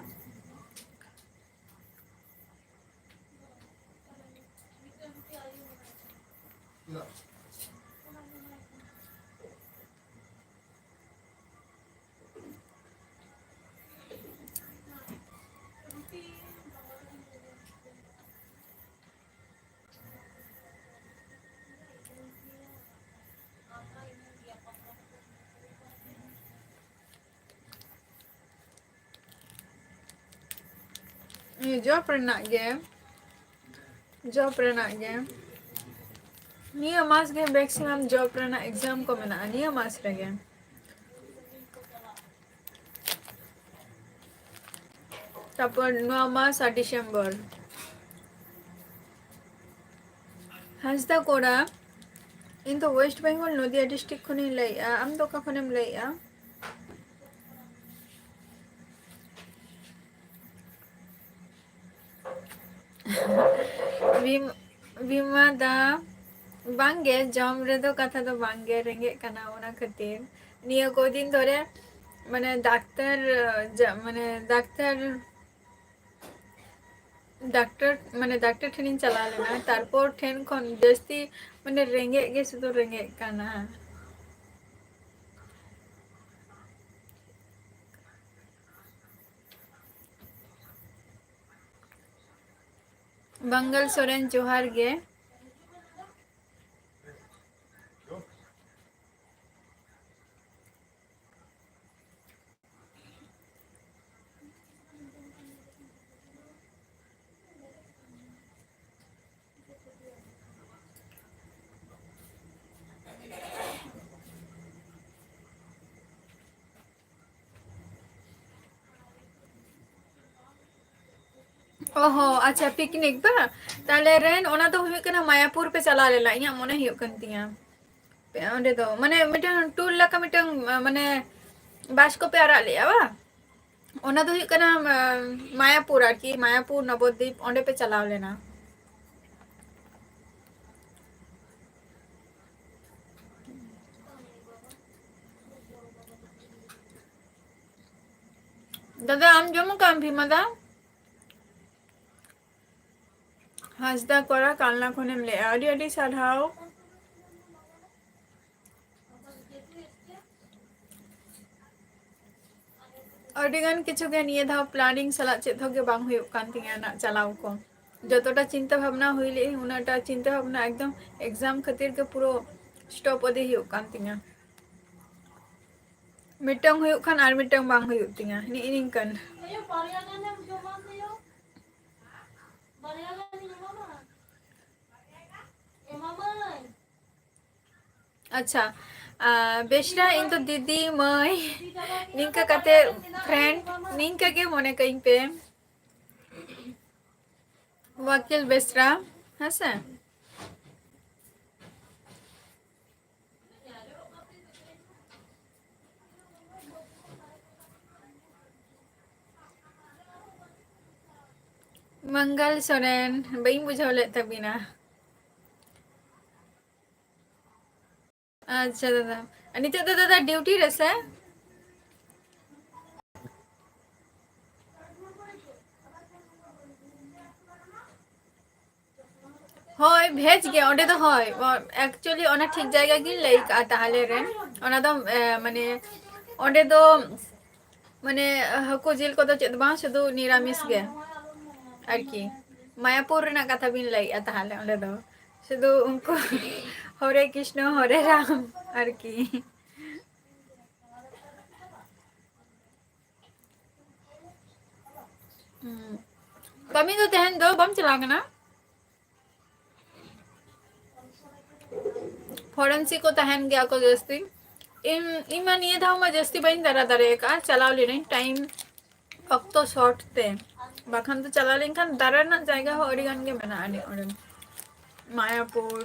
ᱱᱤᱭᱟᱹ job ᱨᱮᱱᱟᱜ ᱜᱮ, job ᱨᱮᱱᱟᱜ ᱜᱮ᱾ ᱱᱤᱭᱟᱹ ᱢᱟᱥ ᱜᱮ maximum job ᱨᱮᱱᱟᱜ exam ᱠᱚ ᱢᱮᱱᱟᱜᱼᱟ, ᱱᱤᱭᱟᱹ ᱢᱟᱥ ᱨᱮᱜᱮ᱾ ᱛᱟᱯᱚᱨ ᱱᱚᱣᱟ ᱢᱟᱥ ᱟᱨ December᱾ ᱦᱟᱸᱥᱫᱟ ᱠᱚᱲᱟ, ᱤᱧ ᱫᱚ West Bengal, ᱱᱚᱫᱤᱭᱟ district ᱠᱷᱚᱱᱤᱧ ᱞᱟᱹᱭᱮᱜᱼᱟ᱾ ᱟᱢ ᱫᱚ ᱚᱠᱟ ᱠᱷᱚᱱᱮᱢ ᱞᱟᱹᱭᱮᱜᱼᱟ? ᱵᱤᱢ-, ᱵᱤᱢᱟ ᱫᱟ, ᱵᱟᱝᱜᱮ, ᱡᱚᱢ ᱨᱮᱫᱚ ᱠᱟᱛᱷᱟ ᱫᱚ ᱵᱟᱝᱜᱮ, ᱨᱮᱸᱜᱮᱡ ᱠᱟᱱᱟ ᱚᱱᱟ ᱠᱷᱟᱹᱛᱤᱨ᱾ ᱱᱤᱭᱟᱹ ᱠᱚᱫᱤᱱ ᱫᱷᱚᱨᱮ ᱢᱟᱱᱮ ᱰᱟᱠᱛᱟᱨ, ᱡᱟ-, ᱢᱟᱱᱮ ᱰᱟᱠᱛᱟᱨ, ᱰᱟᱠᱛᱟᱨ, ᱢᱟᱱᱮ ᱰᱟᱠᱛᱟᱨ ᱴᱷᱮᱱᱤᱧ ᱪᱟᱞᱟᱣ ᱞᱮᱱᱟ, ᱛᱟᱨᱯᱚᱨ ᱴᱷᱮᱱ ᱠᱷᱚᱱ ᱡᱟᱹᱥᱛᱤ ᱢᱟᱱᱮ ᱨᱮᱸᱜᱮᱡ ᱜᱮ ᱥᱩᱫᱷᱩ ᱨᱮᱸᱜᱮᱡ ᱠᱟᱱᱟ᱾ ᱵᱟᱝᱜᱟᱞ ᱥᱚᱨᱮᱱ, ᱡᱚᱦᱟᱨ ᱜᱮ᱾ ᱚ ᱦᱚᱸ, ᱟᱪᱪᱷᱟ, picnic ᱵᱟ? ᱛᱟᱦᱞᱮ ᱨᱮᱱ, ᱚᱱᱟ ᱫᱚ ᱦᱩᱭᱩᱜ ᱠᱟᱱᱟ ᱢᱟᱭᱟᱯᱩᱨ ᱯᱮ ᱪᱟᱞᱟᱣ ᱞᱮᱱᱟ, ᱤᱧᱟᱹᱜ ᱢᱚᱱᱮ ᱦᱩᱭᱩᱜ ᱠᱟᱱ ᱛᱤᱧᱟ᱾ ᱚᱸᱰᱮ ᱫᱚ ᱢᱟᱱᱮ ᱢᱤᱫᱴᱟᱝ tour ᱞᱮᱠᱟ, ᱢᱤᱫᱴᱟᱝ, ᱢᱟᱱᱮ ᱵᱟᱥ ᱠᱚᱯᱮ ᱟᱨᱟᱜ ᱞᱮᱜᱼᱟ ᱵᱟ? ᱚᱱᱟ ᱫᱚ ᱦᱩᱭᱩᱜ ᱠᱟᱱᱟ, ᱟᱸ, ᱢᱟᱭᱟᱯᱩᱨ ᱟᱨᱠᱤ, ᱢᱟᱭᱟᱯᱩᱨ, ᱱᱚᱵᱚᱫᱫᱤᱯ, ᱚᱸᱰᱮ ᱯᱮ ᱪᱟᱞᱟᱣ ᱞᱮᱱᱟ᱾ ᱫᱟᱫᱟ, ᱟᱢ ᱡᱚᱢ ᱟᱠᱟᱫ ᱟᱢ ᱵᱷᱤᱢᱟ ᱫᱟ? ᱦᱟᱸᱥᱫᱟ ᱠᱚᱲᱟ, ᱠᱟᱞᱱᱟ ᱠᱷᱚᱱᱮᱢ ᱞᱟᱹᱭᱮᱜᱼᱟ, ᱟᱹᱰᱤ ᱟᱹᱰᱤ ᱥᱟᱨᱦᱟᱣ᱾ ᱟᱹᱰᱤ ᱜᱟᱱ ᱠᱤᱪᱷᱩ ᱜᱮ ᱱᱤᱭᱟᱹ ᱫᱷᱟᱣ planning ᱥᱟᱞᱟᱜ ᱪᱮᱫ ᱦᱚᱸ ᱜᱮ ᱵᱟᱝ ᱦᱩᱭᱩᱜ ᱠᱟᱱ ᱛᱤᱧᱟᱹ ᱱᱟᱜ ᱪᱟᱞᱟᱣ ᱠᱚ᱾ ᱡᱚᱛᱚᱴᱟ ᱪᱤᱱᱛᱟᱹ ᱵᱷᱟᱵᱽᱱᱟ ᱦᱩᱭ ᱞᱮᱜ ᱤᱧ, ᱩᱱᱟᱹᱜᱴᱟ ᱪᱤᱱᱛᱟᱹ ᱵᱷᱟᱵᱽᱱᱟ ᱮᱠᱫᱚᱢ exam ᱠᱷᱟᱹᱛᱤᱨ ᱜᱮ ᱯᱩᱨᱟᱹ stop ᱤᱫᱤ ᱦᱩᱭᱩᱜ ᱠᱟᱱ ᱛᱤᱧᱟᱹ᱾ ᱢᱤᱫᱴᱟᱝ ᱦᱩᱭᱩᱜ ᱠᱷᱟᱱ ᱟᱨ ᱢᱤᱫᱴᱟᱝ ᱵᱟᱝ ᱦᱩᱭᱩᱜ ᱛᱤᱧᱟᱹ, ᱱᱤᱜᱼᱤ ᱱᱤᱝᱠᱟᱹᱱ᱾ ᱟᱪᱪᱷᱟ, ᱟᱨ ᱵᱮᱥᱨᱟ, ᱤᱧ ᱫᱚ ᱫᱤᱫᱤ, ᱢᱟᱹᱭ, ᱱᱤᱝᱠᱟᱹ ᱠᱟᱛᱮ friend, ᱱᱤᱝᱠᱟᱹ ᱜᱮ ᱢᱚᱱᱮ ᱠᱟᱹᱧ ᱯᱮ᱾ ᱣᱟᱠᱤᱞ ᱵᱮᱥᱨᱟ, ᱦᱮᱸ ᱥᱮ? ᱢᱚᱝᱜᱚᱞ ᱥᱚᱨᱮᱱ, ᱵᱟᱹᱧ ᱵᱩᱡᱷᱟᱹᱣ ᱞᱮᱫ ᱛᱟᱵᱤᱱᱟ᱾ ᱟᱪᱪᱷᱟ ᱫᱟᱫᱟ, ᱱᱤᱛᱚᱜ ᱫᱚ ᱫᱟᱫᱟ duty ᱨᱮ ᱥᱮ? ᱦᱳᱭ, ᱵᱷᱮᱡᱽ ᱜᱮ ᱚᱸᱰᱮ ᱫᱚ, ᱦᱳᱭ᱾ ᱚ, actually ᱚᱱᱟ ᱴᱷᱤᱠ ᱡᱟᱭᱜᱟ ᱜᱤᱧ ᱞᱟᱹᱭ ᱠᱟᱜᱼᱟ ᱛᱟᱦᱚᱞᱮ ᱨᱮ᱾ ᱚᱱᱟ ᱫᱚ, ᱮ, ᱢᱟᱱᱮ, ᱚᱸᱰᱮ ᱫᱚ, ᱢᱟᱱᱮ, ᱦᱟᱹᱠᱩ ᱡᱤᱞ ᱠᱚᱫᱚ ᱪᱮᱫ ᱵᱟᱝ, ᱥᱩᱫᱷᱩ ᱱᱤᱨᱟᱢᱤᱥ ᱜᱮ ᱟᱨᱠᱤ᱾ ᱢᱟᱭᱟᱯᱩᱨ ᱨᱮᱱᱟᱜ ᱠᱟᱛᱷᱟ ᱵᱤᱱ ᱞᱟᱹᱭᱮᱜᱼᱟ ᱛᱟᱦᱚᱞᱮ ᱚᱸᱰᱮ ᱫᱚ᱾ ᱥᱩᱫᱷᱩ ᱩᱱᱠᱩ ᱦᱚᱨᱮ ᱠᱨᱤᱥᱱᱚ, ᱦᱚᱨᱮ ᱨᱟᱢ ᱟᱨᱠᱤ᱾ ᱦᱩᱸ᱾ ᱠᱟᱹᱢᱤ ᱫᱚ ᱛᱮᱦᱮᱧ ᱫᱚ ᱵᱟᱢ ᱪᱟᱞᱟᱣ ᱠᱟᱱᱟ? Forensic ᱠᱚ ᱛᱟᱦᱮᱱ ᱜᱮᱭᱟ ᱠᱚ ᱡᱟᱹᱥᱛᱤ᱾ ᱤᱧ, ᱤᱧ ᱢᱟ ᱱᱤᱭᱟᱹ ᱫᱷᱟᱣ ᱢᱟ ᱡᱟᱹᱥᱛᱤ ᱵᱟᱹᱧ ᱫᱟᱬᱟ ᱫᱟᱲᱮ ᱟᱠᱟᱫᱼᱟ, ᱪᱟᱞᱟᱣ ᱞᱤᱱᱟᱹᱧ time, ᱚᱠᱛᱚ short ᱛᱮ, ᱵᱟᱠᱷᱟᱱ ᱫᱚ ᱪᱟᱞᱟᱣ ᱞᱮᱱᱠᱷᱟᱱ ᱫᱟᱬᱟ ᱨᱮᱱᱟᱜ ᱡᱟᱭᱜᱟ ᱦᱚᱸ ᱟᱹᱰᱤ ᱜᱟᱱ ᱜᱮ ᱢᱮᱱᱟᱜᱼᱟ ᱟᱹᱰᱤ ᱚᱸᱰᱮ, ᱢᱟᱭᱟᱯᱩᱨ,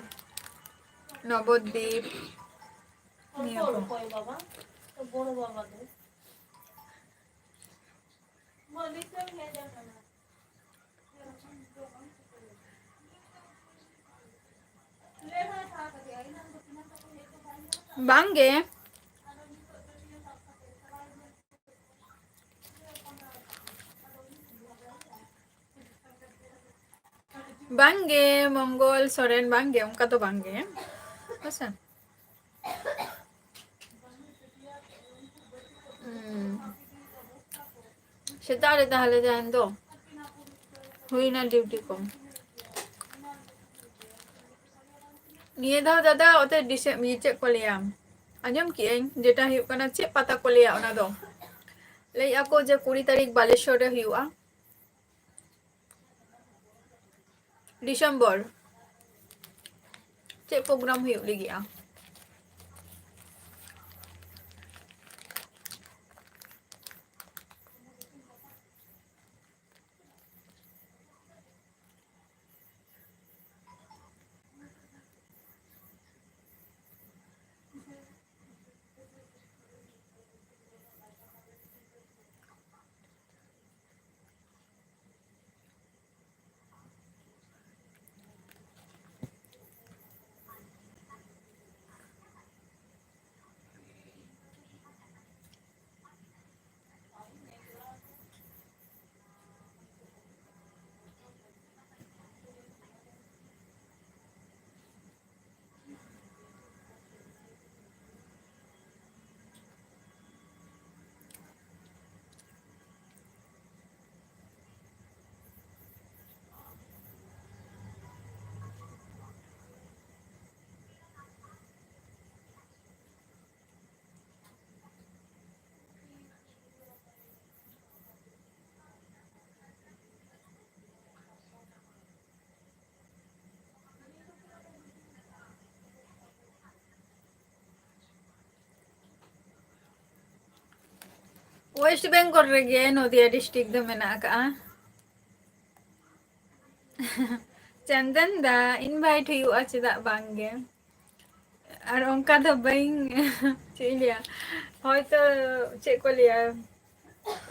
ᱱᱚᱵᱚᱫᱫᱤᱯ, ᱱᱤᱭᱟᱹ ᱠᱚ᱾ ᱵᱟᱝ ᱜᱮ᱾ ᱵᱟᱝ ᱜᱮ, ᱢᱚᱝᱜᱚᱞ ᱥᱚᱨᱮᱱ, ᱵᱟᱝ ᱜᱮ, ᱚᱱᱠᱟ ᱫᱚ ᱵᱟᱝ ᱜᱮ᱾ ᱦᱮᱸᱥᱮ? ᱦᱩᱸ᱾ ᱥᱮᱛᱟᱜ ᱨᱮ ᱛᱟᱦᱚᱞᱮ ᱛᱟᱦᱮᱱ ᱫᱚ ᱦᱩᱭᱱᱟ duty ᱠᱚ᱾ ᱱᱤᱭᱟᱹ ᱫᱷᱟᱣ ᱫᱟᱫᱟ ᱚᱛᱮ ᱰᱤᱥᱮ-, ᱤᱭᱟᱹ ᱪᱮᱫ ᱠᱚ ᱞᱟᱹᱭᱟ, ᱟᱸᱡᱚᱢ ᱠᱮᱜ ᱟᱹᱧ, ᱡᱮᱴᱟ ᱦᱩᱭᱩᱜ ᱠᱟᱱᱟ, ᱪᱮᱫ ᱯᱟᱛᱟ ᱠᱚ ᱞᱟᱹᱭᱟ ᱚᱱᱟ ᱫᱚ? ᱞᱟᱹᱭᱮᱜᱼᱟ ᱠᱚ ᱡᱮ ᱠᱩᱲᱤ ᱛᱟᱹᱨᱤᱠᱷ ᱵᱟᱞᱮᱥᱚᱨ ᱨᱮ ᱦᱩᱭᱩᱜᱼᱟ᱾ ᱰᱤᱥᱮᱢᱵᱚᱨ ᱪᱮᱫ ᱯᱨᱳᱜᱨᱟᱢ ᱦᱩᱭᱩᱜ ᱞᱟᱹᱜᱤᱫᱼᱟ? ᱳᱭᱮᱥᱴ ᱵᱮᱝᱜᱚᱞ ᱨᱮᱜᱮ ᱱᱚᱫᱤᱭᱟ ᱰᱤᱥᱴᱨᱤᱠᱴ ᱫᱚ ᱢᱮᱱᱟᱜ ᱟᱠᱟᱜᱼᱟ᱾ ᱪᱚᱱᱫᱚᱱ ᱫᱟ, ᱤᱱᱵᱷᱟᱭᱤᱴ ᱦᱩᱭᱩᱜᱼᱟ, ᱪᱮᱫᱟᱜ ᱵᱟᱝ ᱜᱮ? ᱟᱨ ᱚᱱᱠᱟ ᱫᱚ ᱵᱟᱹᱧ, ᱪᱮᱫ ᱤᱧ ᱞᱟᱹᱭᱟ, ᱦᱚᱭᱛᱚ, ᱪᱮᱫ ᱠᱚ ᱞᱟᱹᱭᱟ,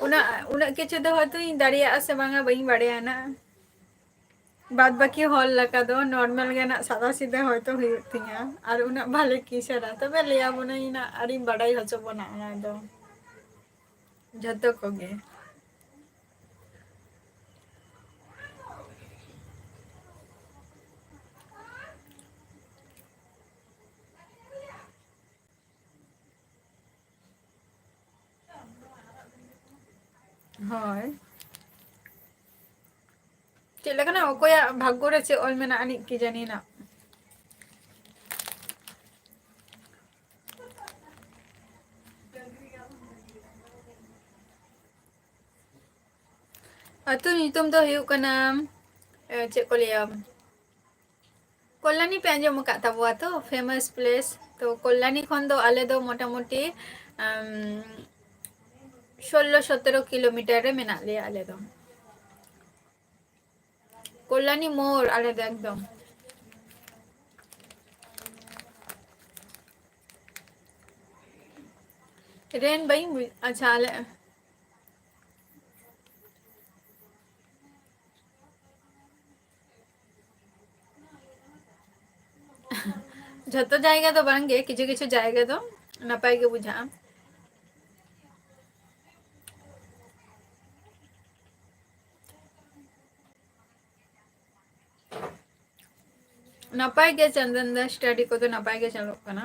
ᱩᱱᱟᱹᱜ, ᱩᱱᱟᱹᱜ ᱠᱤᱪᱷᱩ ᱫᱚ ᱦᱚᱭᱛᱚ ᱤᱧ ᱫᱟᱲᱮᱭᱟᱜᱼᱟ ᱥᱮ ᱵᱟᱝᱟ, ᱵᱟᱹᱧ ᱵᱟᱲᱟᱭᱟ ᱱᱟ᱾ ᱵᱟᱫ ᱵᱟᱹᱠᱤ ᱦᱚᱲ ᱞᱮᱠᱟ ᱫᱚ ᱱᱚᱨᱢᱟᱞ ᱜᱮ ᱱᱟᱜ ᱥᱟᱫᱟ ᱥᱤᱫᱟᱹ ᱦᱚᱭᱛᱚ ᱦᱩᱭᱩᱜ ᱛᱤᱧᱟ, ᱟᱨ ᱩᱱᱟᱹᱜ ᱵᱷᱟᱞᱮ ᱠᱤᱥᱟᱹᱨᱟ᱾ ᱛᱚᱵᱮ ᱞᱟᱹᱭ ᱟᱵᱚᱱᱟᱹᱧ ᱱᱟᱜ, ᱟᱨᱤᱧ ᱵᱟᱰᱟᱭ ᱦᱚᱪᱚ ᱵᱚᱱᱟ ᱚᱱᱟ ᱫᱚ ᱡᱷᱚᱛᱚ ᱠᱚᱜᱮ᱾ ᱦᱳᱭ, ᱪᱮᱫ ᱞᱮᱠᱟᱱᱟᱜ ᱚᱠᱚᱭᱟᱜ ᱵᱷᱟᱜᱽᱜᱚ ᱨᱮ ᱪᱮᱫ ᱚᱞ ᱢᱮᱱᱟᱜᱼᱟ, ᱟᱹᱱᱤᱡ ᱠᱤ ᱡᱟᱹᱱᱤ ᱱᱟᱜ᱾ ᱟᱹᱛᱩ ᱧᱩᱛᱩᱢ ᱫᱚ ᱦᱩᱭᱩᱜ ᱠᱟᱱᱟ ᱮ, ᱪᱮᱫ ᱠᱚ ᱞᱟᱹᱭᱟ, ᱠᱚᱞᱞᱟᱱᱤ ᱯᱮ ᱟᱸᱡᱚᱢ ᱟᱠᱟᱫ ᱛᱟᱵᱚᱣᱟ ᱛᱚ, famous place᱾ ᱛᱚ ᱠᱚᱞᱞᱟᱱᱤ ᱠᱷᱚᱱ ᱫᱚ ᱟᱞᱮ ᱫᱚ ᱢᱚᱴᱟᱢᱩᱴᱤ, ᱟᱢ, ᱥᱳᱞᱞᱳ ᱥᱚᱛᱮᱨᱳ ᱠᱤᱞᱳᱢᱤᱴᱟᱨ ᱨᱮ ᱢᱮᱱᱟᱜ ᱞᱮᱭᱟ ᱟᱞᱮ ᱫᱚ᱾ ᱠᱚᱞᱞᱟᱱᱤ ᱢᱳᱲ ᱟᱞᱮ ᱫᱚ ᱮᱠᱫᱚᱢ᱾ ᱨᱮᱱ ᱵᱟᱹᱧ ᱵᱩᱡ-, ᱟᱪᱪᱷᱟ, ᱟᱞᱮ ᱡᱷᱚᱛᱚ ᱡᱟᱭᱜᱟ ᱫᱚ ᱵᱟᱝ ᱜᱮ, ᱠᱤᱪᱷᱩ ᱠᱤᱪᱷᱩ ᱡᱟᱭᱜᱟ ᱫᱚ ᱱᱟᱯᱟᱭ ᱜᱮ ᱵᱩᱡᱷᱟᱹᱜᱼᱟ᱾ ᱱᱟᱯᱟᱭ ᱜᱮ ᱪᱚᱱᱫᱚᱱ ᱫᱟ, study ᱠᱚᱫᱚ ᱱᱟᱯᱟᱭ ᱜᱮ ᱪᱟᱞᱟᱜ ᱠᱟᱱᱟ᱾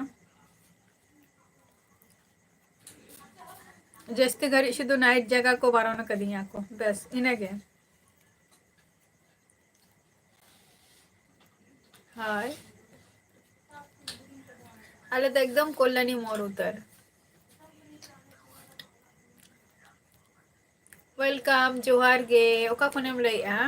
ᱡᱟᱹᱥᱛᱤ ᱜᱷᱟᱹᱲᱤᱡ ᱥᱩᱫᱷᱩ night ᱡᱟᱭᱜᱟ ᱠᱚ ᱵᱟᱨᱚᱱ ᱟᱠᱟᱫᱤᱧᱟ ᱠᱚ, ᱵᱮᱥ ᱤᱱᱟᱹᱜᱮ᱾ ᱦᱳᱭ, ᱟᱞᱮ ᱫᱚ ᱮᱠᱫᱚᱢ ᱠᱚᱞᱞᱟᱱᱤ ᱢᱳᱲ ᱩᱛᱟᱹᱨ᱾ Welcome, ᱡᱚᱦᱟᱨ ᱜᱮ᱾ ᱚᱠᱟ ᱠᱷᱚᱱᱮᱢ ᱞᱟᱹᱭᱮᱜᱼᱟ?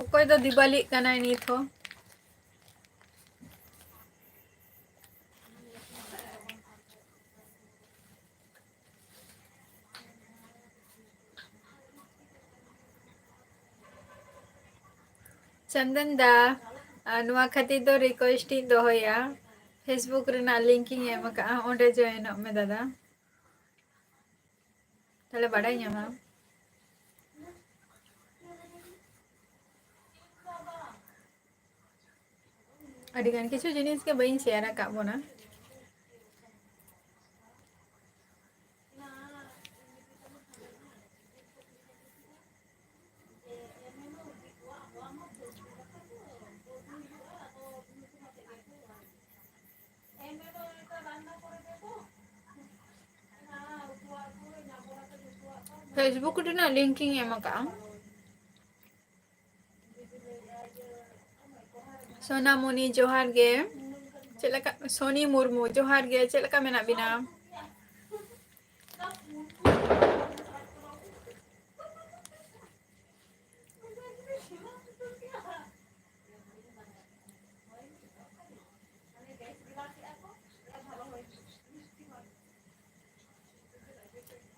ᱚᱠᱚᱭ ᱫᱚ ᱫᱤᱵᱟᱞᱤᱜ ᱠᱟᱱᱟᱭ ᱱᱤᱛ ᱦᱚᱸ? ᱪᱚᱱᱫᱚᱱ ᱫᱟ, ᱟᱨ ᱱᱚᱣᱟ ᱠᱷᱟᱹᱛᱤᱨ ᱫᱚ request ᱤᱧ ᱫᱚᱦᱚᱭᱟ, Facebook ᱨᱮᱱᱟᱜ link ᱤᱧ ᱮᱢ ᱟᱠᱟᱫᱼᱟ, ᱚᱸᱰᱮ join ᱚᱜ ᱢᱮ ᱫᱟᱫᱟ, ᱛᱟᱦᱞᱮ ᱵᱟᱰᱟᱭ ᱧᱟᱢᱟᱢ᱾ ᱟᱹᱰᱤ ᱜᱟᱱ ᱠᱤᱪᱷᱩ ᱡᱤᱱᱤᱥ ᱜᱮ ᱵᱟᱹᱧ share ᱟᱠᱟᱫ ᱵᱚᱱᱟ᱾ Facebook ᱨᱮᱱᱟᱜ link ᱤᱧ ᱮᱢ ᱟᱠᱟᱫᱼᱟ᱾ ᱥᱳᱱᱟᱢᱚᱱᱤ, ᱡᱚᱦᱟᱨ ᱜᱮ᱾ ᱪᱮᱫ ᱞᱮᱠᱟ, ᱥᱳᱱᱤ ᱢᱩᱨᱢᱩ, ᱡᱚᱦᱟᱨ ᱜᱮ, ᱪᱮᱫ ᱞᱮᱠᱟ ᱢᱮᱱᱟᱜ ᱵᱤᱱᱟ?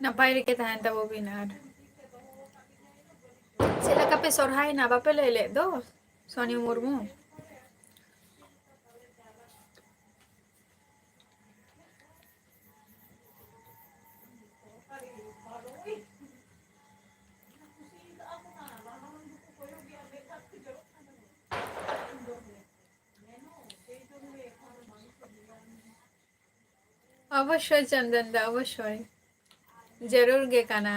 ᱱᱟᱯᱟᱭ ᱨᱮᱜᱮ ᱛᱟᱦᱮᱱ ᱛᱟᱵᱚ ᱵᱤᱱ᱾ ᱟᱨ ᱪᱮᱫ ᱞᱮᱠᱟ ᱯᱮ ᱥᱚᱨᱦᱟᱭᱮᱱᱟ, ᱵᱟᱯᱮ ᱞᱟᱹᱭ ᱞᱮᱫ ᱫᱚ, ᱥᱚᱱᱤ ᱢᱩᱨᱢᱩ? ᱚᱵᱚᱥᱥᱳᱭ ᱪᱚᱱᱫᱚᱱ ᱫᱟ, ᱚᱵᱚᱥᱥᱳᱭ᱾ ᱡᱟᱹᱨᱩᱲ ᱜᱮ ᱠᱟᱱᱟ᱾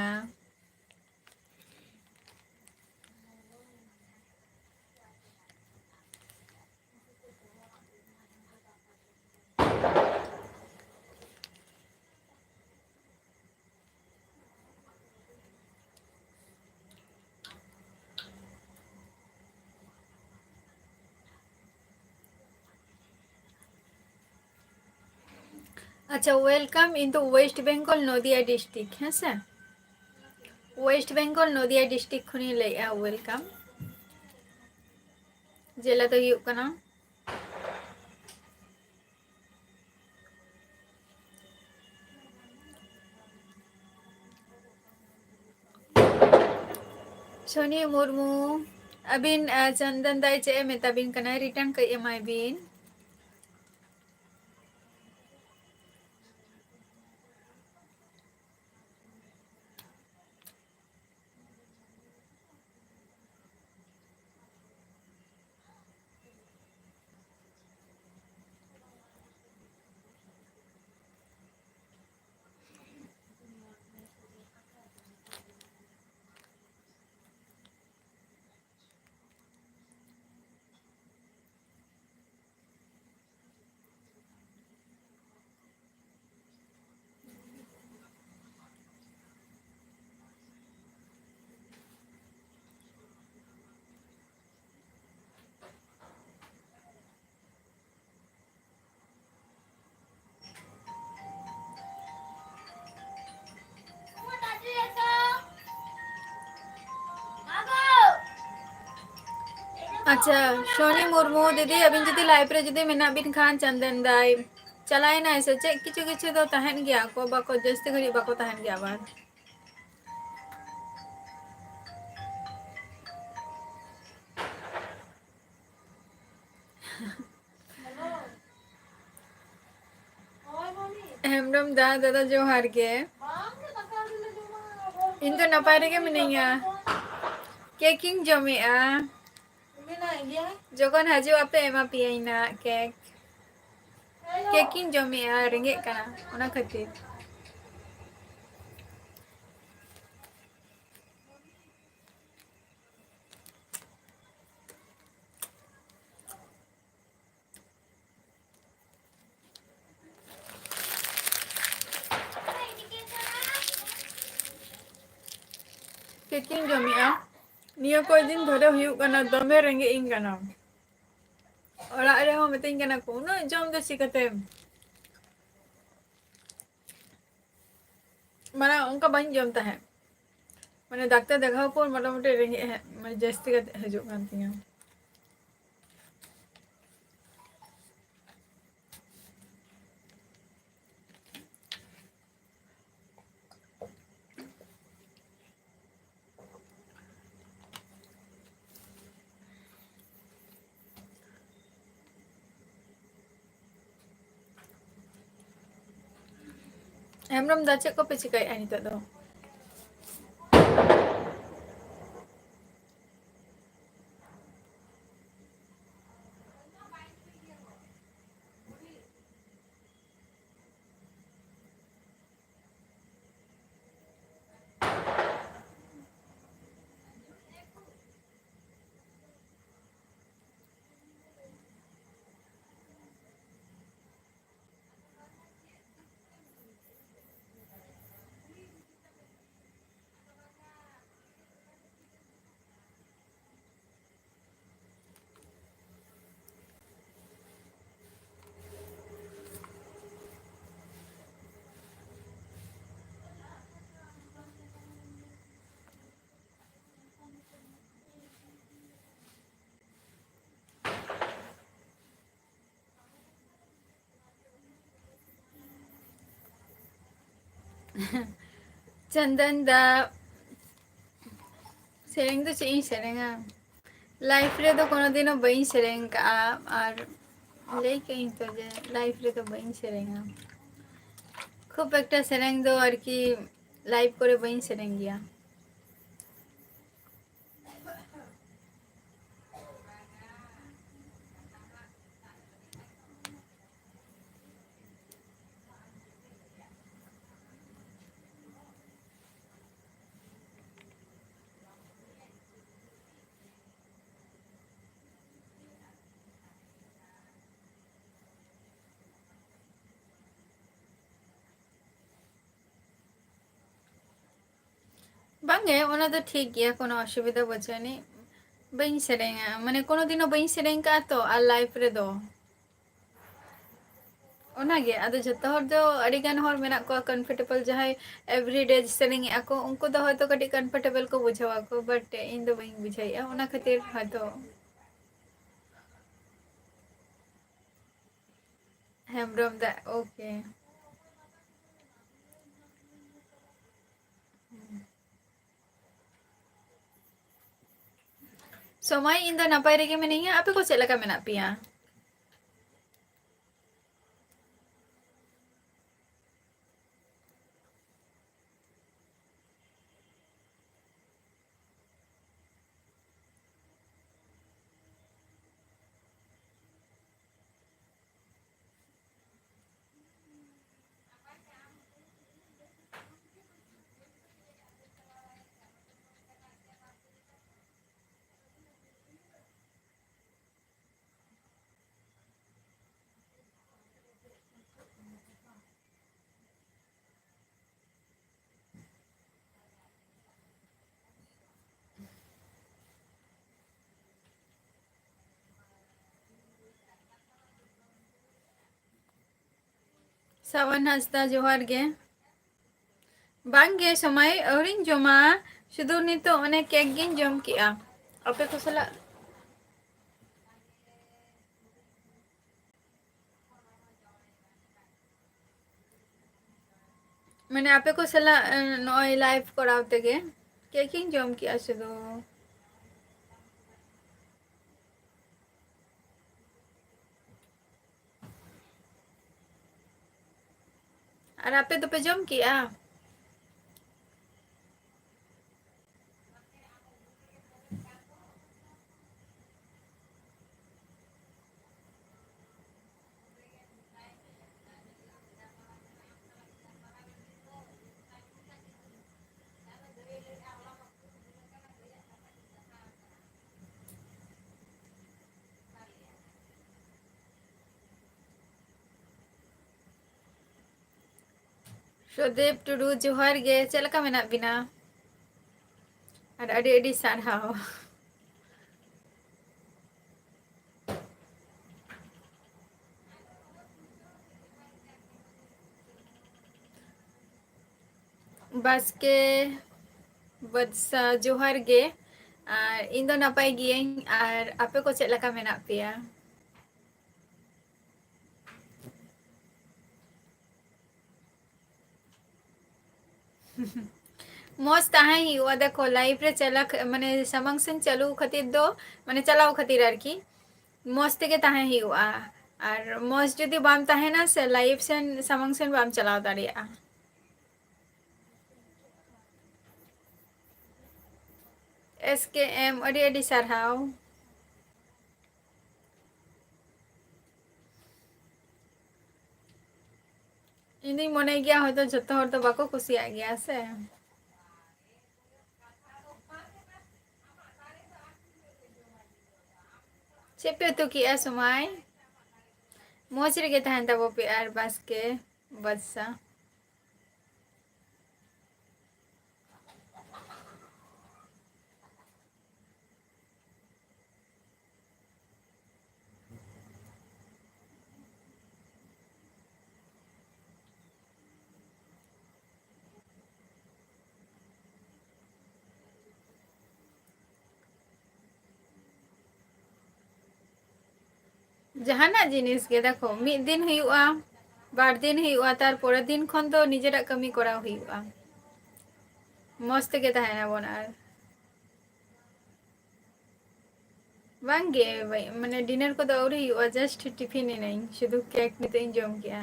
ᱟᱪᱪᱷᱟ, welcome into West Bengal, ᱱᱚᱫᱤᱭᱟ district, ᱦᱮᱸ ᱥᱮ? West Bengal, ᱱᱚᱫᱤᱭᱟ district ᱠᱷᱚᱱᱤᱧ ᱞᱟᱹᱭᱮᱜᱼᱟ, welcome᱾ ᱡᱮᱞᱟ ᱫᱚ ᱦᱩᱭᱩᱜ ᱠᱟᱱᱟ ᱥᱚᱱᱤ ᱢᱩᱨᱢᱩ, ᱟᱹᱵᱤᱱ, ᱟᱸ, ᱪᱚᱱᱫᱚᱱ ᱫᱟᱭ ᱪᱮᱫ ᱮ ᱢᱮᱛᱟ ᱵᱤᱱ ᱠᱟᱱᱟᱭ, return ᱠᱟᱹᱡ ᱮᱢᱟᱭ ᱵᱤᱱ᱾ ᱟᱪᱪᱷᱟ, ᱥᱚᱱᱤ ᱢᱩᱨᱢᱩ ᱫᱤᱫᱤ, ᱟᱹᱵᱤᱱ ᱡᱩᱫᱤ live ᱨᱮ ᱡᱩᱫᱤ ᱢᱮᱱᱟᱜ ᱵᱤᱱ ᱠᱷᱟᱱ, ᱪᱚᱱᱫᱚᱱ ᱫᱟᱭ, ᱪᱟᱞᱟᱣᱮᱱᱟᱭ ᱥᱮ ᱪᱮᱫ? ᱠᱤᱪᱷᱩ ᱠᱤᱪᱷᱩ ᱫᱚ ᱛᱟᱦᱮᱱ ᱜᱮᱭᱟ ᱠᱚ, ᱵᱟᱠᱚ, ᱡᱟᱹᱥᱛᱤ ᱜᱷᱟᱹᱲᱤᱡ ᱵᱟᱠᱚ ᱛᱟᱦᱮᱱ ᱜᱮᱭᱟ ᱟᱵᱟᱨ᱾ ᱦᱮᱢᱵᱨᱚᱢ ᱫᱟ, ᱫᱟᱫᱟ ᱡᱚᱦᱟᱨ ᱜᱮ᱾ ᱤᱧ ᱫᱚ ᱱᱟᱯᱟᱭ ᱨᱮᱜᱮ ᱢᱤᱱᱟᱹᱧᱟ᱾ ᱠᱮᱠ ᱤᱧ ᱡᱚᱢᱮᱜᱼᱟ᱾ ᱡᱚᱠᱷᱚᱱ ᱦᱤᱡᱩᱜ ᱟᱯᱮ, ᱮᱢᱟ ᱯᱮᱭᱟᱹᱧ ᱱᱟᱜ ᱠᱮᱠ᱾ ᱠᱮᱠ ᱤᱧ ᱡᱚᱢᱮᱜᱼᱟ, ᱨᱮᱸᱜᱮᱡ ᱠᱟᱱᱟ ᱚᱱᱟ ᱠᱷᱟᱹᱛᱤᱨ᱾ ᱠᱮᱠ ᱤᱧ ᱡᱚᱢᱮᱜᱼᱟ᱾ ᱱᱤᱭᱟᱹ ᱠᱚᱭ ᱫᱤᱱ ᱫᱷᱚᱨᱮ ᱦᱩᱭᱩᱜ ᱠᱟᱱᱟ, ᱫᱚᱢᱮ ᱨᱮᱸᱜᱮᱡ ᱤᱧ ᱠᱟᱱᱟ᱾ ᱚᱲᱟᱜ ᱨᱮᱦᱚᱸ ᱢᱤᱛᱟᱹᱧ ᱠᱟᱱᱟ ᱠᱚ, "ᱩᱱᱟᱹᱜ ᱡᱚᱢ ᱫᱚ ᱪᱤᱠᱟᱹᱛᱮᱢ?" ᱢᱟᱱᱮ ᱚᱱᱠᱟ ᱵᱟᱹᱧ ᱡᱚᱢ ᱛᱟᱦᱮᱸᱫ, ᱢᱟᱱᱮ ᱰᱟᱠᱛᱟᱨ ᱫᱮᱠᱷᱟᱣ ᱯᱚᱨ ᱢᱚᱴᱟᱢᱩᱴᱤ ᱨᱮᱸᱜᱮᱡ ᱦᱮᱡ, ᱢᱟᱱᱮ ᱡᱟᱹᱥᱛᱤ ᱠᱟᱛᱮ ᱦᱤᱡᱩᱜ ᱠᱟᱱ ᱛᱤᱧᱟᱹ᱾ ᱦᱮᱢᱵᱨᱚᱢ ᱫᱟ, ᱪᱮᱫ ᱠᱚᱯᱮ ᱪᱤᱠᱟᱹᱭᱮᱫᱼᱟ ᱱᱤᱛᱚᱜ ᱫᱚ? ᱪᱚᱱᱫᱚᱱ ᱫᱟ, ᱥᱮᱨᱮᱧ ᱫᱚ ᱪᱮᱫ ᱤᱧ ᱥᱮᱨᱮᱧᱟ? ᱞᱟᱭᱤᱯᱷ ᱨᱮᱫᱚ ᱠᱳᱱᱳ ᱫᱤᱱ ᱦᱚᱸ ᱵᱟᱹᱧ ᱥᱮᱨᱮᱧ ᱠᱟᱜᱼᱟ, ᱟᱨ ᱞᱟᱹᱭ ᱠᱟᱜ ᱤᱧ ᱛᱚ ᱡᱮ ᱞᱟᱭᱤᱯᱷ ᱨᱮᱫᱚ ᱵᱟᱹᱧ ᱥᱮᱨᱮᱧᱟ᱾ ᱠᱷᱩᱵ ᱮᱠᱴᱟ ᱥᱮᱨᱮᱧ ᱫᱚ ᱟᱨᱠᱤ ᱞᱟᱭᱤᱵᱷ ᱠᱚᱨᱮ ᱵᱟᱹᱧ ᱥᱮᱨᱮᱧ ᱜᱮᱭᱟ᱾ ᱵᱟᱝᱜᱮ, ᱚᱱᱟ ᱫᱚ ᱴᱷᱤᱠ ᱜᱮᱭᱟ, ᱠᱳᱱᱳ ᱚᱥᱩᱵᱤᱫᱷᱟ ᱵᱟᱹᱪᱩᱜ ᱟᱹᱱᱤᱡ᱾ ᱵᱟᱹᱧ ᱥᱮᱨᱮᱧᱟ, ᱢᱟᱱᱮ ᱠᱳᱱᱳ ᱫᱤᱱ ᱦᱚᱸ ᱵᱟᱹᱧ ᱥᱮᱨᱮᱧ ᱠᱟᱜᱼᱟ ᱛᱚ, ᱟᱨ ᱞᱟᱭᱤᱵᱷ ᱨᱮᱫᱚ᱾ ᱚᱱᱟᱜᱮ, ᱟᱫᱚ ᱡᱚᱛᱚ ᱦᱚᱲ ᱫᱚ, ᱟᱹᱰᱤ ᱜᱟᱱ ᱦᱚᱲ ᱢᱮᱱᱟᱜ ᱠᱚᱣᱟ ᱠᱚᱢᱯᱷᱚᱨᱴᱮᱵᱚᱞ, ᱡᱟᱦᱟᱸᱭ ᱮᱵᱷᱨᱤᱰᱮ ᱥᱮᱨᱮᱧᱮᱜᱼᱟ ᱠᱚ, ᱩᱱᱠᱩ ᱫᱚ ᱦᱚᱭᱛᱳ ᱠᱟᱹᱴᱤᱡ ᱠᱚᱢᱯᱷᱚᱨᱴᱮᱵᱚᱞ ᱠᱚ ᱵᱩᱡᱷᱟᱹᱣᱟ ᱠᱚ, but ᱤᱧ ᱫᱚ ᱵᱟᱹᱧ ᱵᱩᱡᱷᱟᱹᱣᱮᱜᱼᱟ, ᱚᱱᱟ ᱠᱷᱟᱹᱛᱤᱨ ᱦᱚᱭᱛᱳ᱾ ᱦᱮᱢᱵᱨᱚᱢ ᱫᱟ, OK᱾ ᱥᱚᱢᱟᱭ, ᱤᱧ ᱫᱚ ᱱᱟᱯᱟᱭ ᱨᱮᱜᱮ ᱢᱤᱱᱟᱹᱧᱟ, ᱟᱯᱮ ᱠᱚ ᱪᱮᱫ ᱞᱮᱠᱟ ᱢᱮᱱᱟᱜ ᱯᱮᱭᱟ? ᱥᱟᱣᱟᱱ ᱦᱟᱸᱥᱫᱟ, ᱡᱚᱦᱟᱨ ᱜᱮ᱾ ᱵᱟᱝ ᱜᱮ ᱥᱚᱢᱟᱭ, ᱟᱹᱣᱨᱤᱧ ᱡᱚᱢᱟ, ᱥᱩᱫᱷᱩ ᱱᱤᱛᱚᱜ ᱚᱱᱮ ᱠᱮᱠ ᱜᱤᱧ ᱡᱚᱢ ᱠᱮᱜᱼᱟ᱾ ᱟᱯᱮ ᱠᱚ ᱥᱟᱞᱟᱜ ᱢᱟᱱᱮ ᱟᱯᱮ ᱠᱚ ᱥᱟᱞᱟᱜ, ᱮ, ᱱᱚᱜᱼᱚᱭ live ᱠᱚᱨᱟᱣ ᱛᱮᱜᱮ ᱠᱮᱠ ᱤᱧ ᱡᱚᱢ ᱠᱮᱜᱼᱟ ᱥᱩᱫᱷᱩ᱾ ᱟᱨ ᱟᱯᱮ ᱫᱚᱯᱮ ᱡᱚᱢ ᱠᱮᱜᱼᱟ? ᱥᱩᱫᱮᱵ ᱴᱩᱰᱩ, ᱡᱚᱦᱟᱨ ᱜᱮ, ᱪᱮᱫ ᱞᱮᱠᱟ ᱢᱮᱱᱟᱜ ᱵᱤᱱᱟ? ᱟᱨ ᱟᱹᱰᱤ ᱟᱹᱰᱤ ᱥᱟᱨᱦᱟᱣ᱾ ᱵᱟᱥᱠᱮ, ᱵᱟᱫᱥᱟ, ᱡᱚᱦᱟᱨ ᱜᱮ᱾ ᱟᱨ ᱤᱧ ᱫᱚ ᱱᱟᱯᱟᱭ ᱜᱤᱭᱟᱹᱧ, ᱟᱨ ᱟᱯᱮ ᱠᱚ ᱪᱮᱫ ᱞᱮᱠᱟ ᱢᱮᱱᱟᱜ ᱯᱮᱭᱟ? ᱢᱚᱡᱽ ᱛᱟᱦᱮᱸ ᱦᱩᱭᱩᱜᱼᱟ᱾ ᱫᱮᱠᱷᱚ, live ᱨᱮ ᱪᱟᱞᱟᱜ, ᱢᱟᱱᱮ, ᱥᱟᱢᱟᱝ ᱥᱮᱱ ᱪᱟᱹᱞᱩ ᱠᱷᱟᱹᱛᱤᱨ ᱫᱚ, ᱢᱟᱱᱮ, ᱪᱟᱞᱟᱣ ᱠᱷᱟᱹᱛᱤᱨ ᱟᱨᱠᱤ, ᱢᱚᱡᱽ ᱛᱮᱜᱮ ᱛᱟᱦᱮᱸ ᱦᱩᱭᱩᱜᱼᱟ᱾ ᱟᱨ ᱢᱚᱡᱽ ᱡᱩᱫᱤ ᱵᱟᱢ ᱛᱟᱦᱮᱱᱟ ᱥᱮ, live ᱥᱮᱱ, ᱥᱟᱢᱟᱝ ᱥᱮᱱ ᱵᱟᱢ ᱪᱟᱞᱟᱣ ᱫᱟᱲᱮᱭᱟᱜᱼᱟ᱾ S K M, ᱟᱹᱰᱤ ᱟᱹᱰᱤ ᱥᱟᱨᱦᱟᱣ᱾ ᱤᱧ ᱫᱩᱧ ᱢᱚᱱᱮ ᱜᱮᱭᱟ, ᱦᱚᱭᱛᱳ ᱡᱚᱛᱚ ᱦᱚᱲ ᱫᱚ ᱵᱟᱠᱚ ᱠᱩᱥᱤᱭᱟᱜ ᱜᱮᱭᱟ ᱥᱮ᱾ ᱪᱮᱫ ᱯᱮ ᱩᱛᱩ ᱠᱮᱜᱼᱟ ᱥᱚᱢᱟᱭ? ᱢᱚᱡᱽ ᱨᱮᱜᱮ ᱛᱟᱦᱮᱱ ᱛᱟᱵᱚ ᱯᱮ ᱟᱨ ᱵᱟᱥᱠᱮ ᱵᱟᱫᱥᱟ᱾ ᱡᱟᱦᱟᱱᱟᱜ ᱡᱤᱱᱤᱥ ᱜᱮ ᱫᱮᱠᱷᱚ, ᱢᱤᱫ ᱫᱤᱱ ᱦᱩᱭᱩᱜᱼᱟ, ᱵᱟᱨ ᱫᱤᱱ ᱦᱩᱭᱩᱜᱼᱟ, ᱛᱟᱨᱯᱚᱨᱮᱨ ᱫᱤᱱ ᱠᱷᱚᱱ ᱫᱚ ᱱᱤᱡᱮᱨᱟᱜ ᱠᱟᱹᱢᱤ ᱠᱚᱨᱟᱣ ᱦᱩᱭᱩᱜᱼᱟ᱾ ᱢᱚᱡᱽ ᱛᱮᱜᱮ ᱛᱟᱦᱮᱱᱟᱵᱚᱱ᱾ ᱟᱨ ᱵᱟᱝᱜᱮ, ᱵᱟᱹᱧ, ᱢᱟᱱᱮ dinner ᱠᱚᱫᱚ ᱟᱹᱣᱨᱤ ᱦᱩᱭᱩᱜᱼᱟ, just tiffin ᱮᱱᱟᱹᱧ, ᱥᱩᱫᱷᱩ cake ᱱᱤᱛᱚᱜ ᱤᱧ ᱡᱚᱢ ᱠᱮᱜᱼᱟ᱾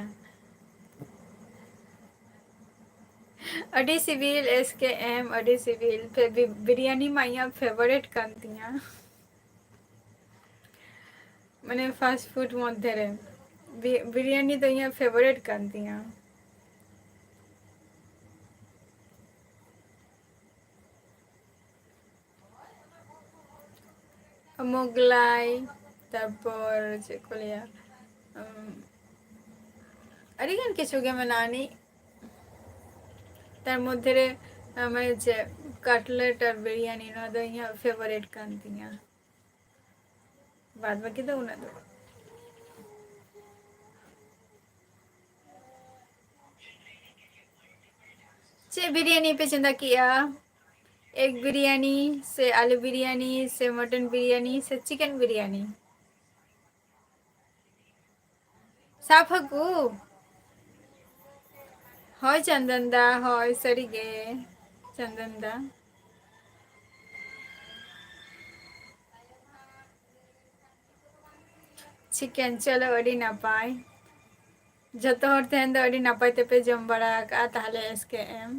ᱟᱹᱰᱤ ᱥᱤᱵᱤᱞ S K M, ᱟᱹᱰᱤ ᱥᱤᱵᱤᱞ᱾ ᱯᱷᱮ-, ᱵᱤ-, ᱵᱤᱨᱭᱟᱱᱤ ᱢᱟ ᱤᱧᱟᱹᱜ favourite ᱠᱟᱱ ᱛᱤᱧᱟ᱾ ᱢᱟᱱᱮ fast food ᱢᱚᱫᱽᱫᱷᱮ ᱨᱮ ᱵᱤ-, ᱵᱤᱨᱭᱟᱱᱤ ᱫᱚ ᱤᱧᱟᱹᱜ favourite ᱠᱟᱱ ᱛᱤᱧᱟ᱾ ᱢᱳᱜᱽᱞᱟᱭ, ᱛᱟᱨᱯᱚᱨ ᱪᱮᱫ ᱠᱚ ᱞᱟᱹᱭᱟ, ᱩᱢ, ᱟᱹᱰᱤᱜᱟᱱ ᱠᱤᱪᱷᱩ ᱜᱮ ᱢᱮᱱᱟᱜᱼᱟ ᱟᱹᱱᱤᱡ᱾ ᱛᱟᱨ ᱢᱚᱫᱽᱫᱷᱮ ᱨᱮ, ᱟᱸ, ᱢᱟᱱᱮ ᱪᱮᱫ, cutlet ᱟᱨ ᱵᱤᱨᱭᱟᱱᱤ, ᱱᱚᱣᱟ ᱫᱚ ᱤᱧᱟᱹᱜ favourite ᱠᱟᱱ ᱛᱤᱧᱟ᱾ ᱵᱟᱫ ᱵᱟᱹᱠᱤ ᱫᱚ ᱩᱱᱟᱹᱜ ᱫᱚ ᱵᱟᱝ᱾ ᱪᱮᱫ ᱵᱤᱨᱭᱟᱱᱤ ᱯᱮ ᱪᱚᱸᱫᱟ ᱠᱮᱜᱼᱟ? Egg ᱵᱤᱨᱭᱟᱱᱤ ᱥᱮ ᱟᱞᱩ ᱵᱤᱨᱭᱟᱱᱤ ᱥᱮ mutton ᱵᱤᱨᱭᱟᱱᱤ ᱥᱮ chicken ᱵᱤᱨᱭᱟᱱᱤ? ᱥᱟᱯ ᱦᱟᱹᱠᱩ? ᱦᱳᱭ ᱪᱚᱱᱫᱚᱱ ᱫᱟ, ᱦᱳᱭ ᱥᱟᱹᱨᱤᱜᱮ ᱪᱚᱱᱫᱚᱱ ᱫᱟ᱾ Chicken, ᱪᱚᱞᱚ ᱟᱹᱰᱤ ᱱᱟᱯᱟᱭ᱾ ᱡᱚᱛᱚ ᱦᱚᱲ ᱛᱮᱦᱮᱧ ᱫᱚ ᱟᱹᱰᱤ ᱱᱟᱯᱟᱭ ᱛᱮᱯᱮ ᱡᱚᱢ ᱵᱟᱲᱟ ᱟᱠᱟᱜᱼᱟ ᱛᱟᱦᱞᱮ S K M᱾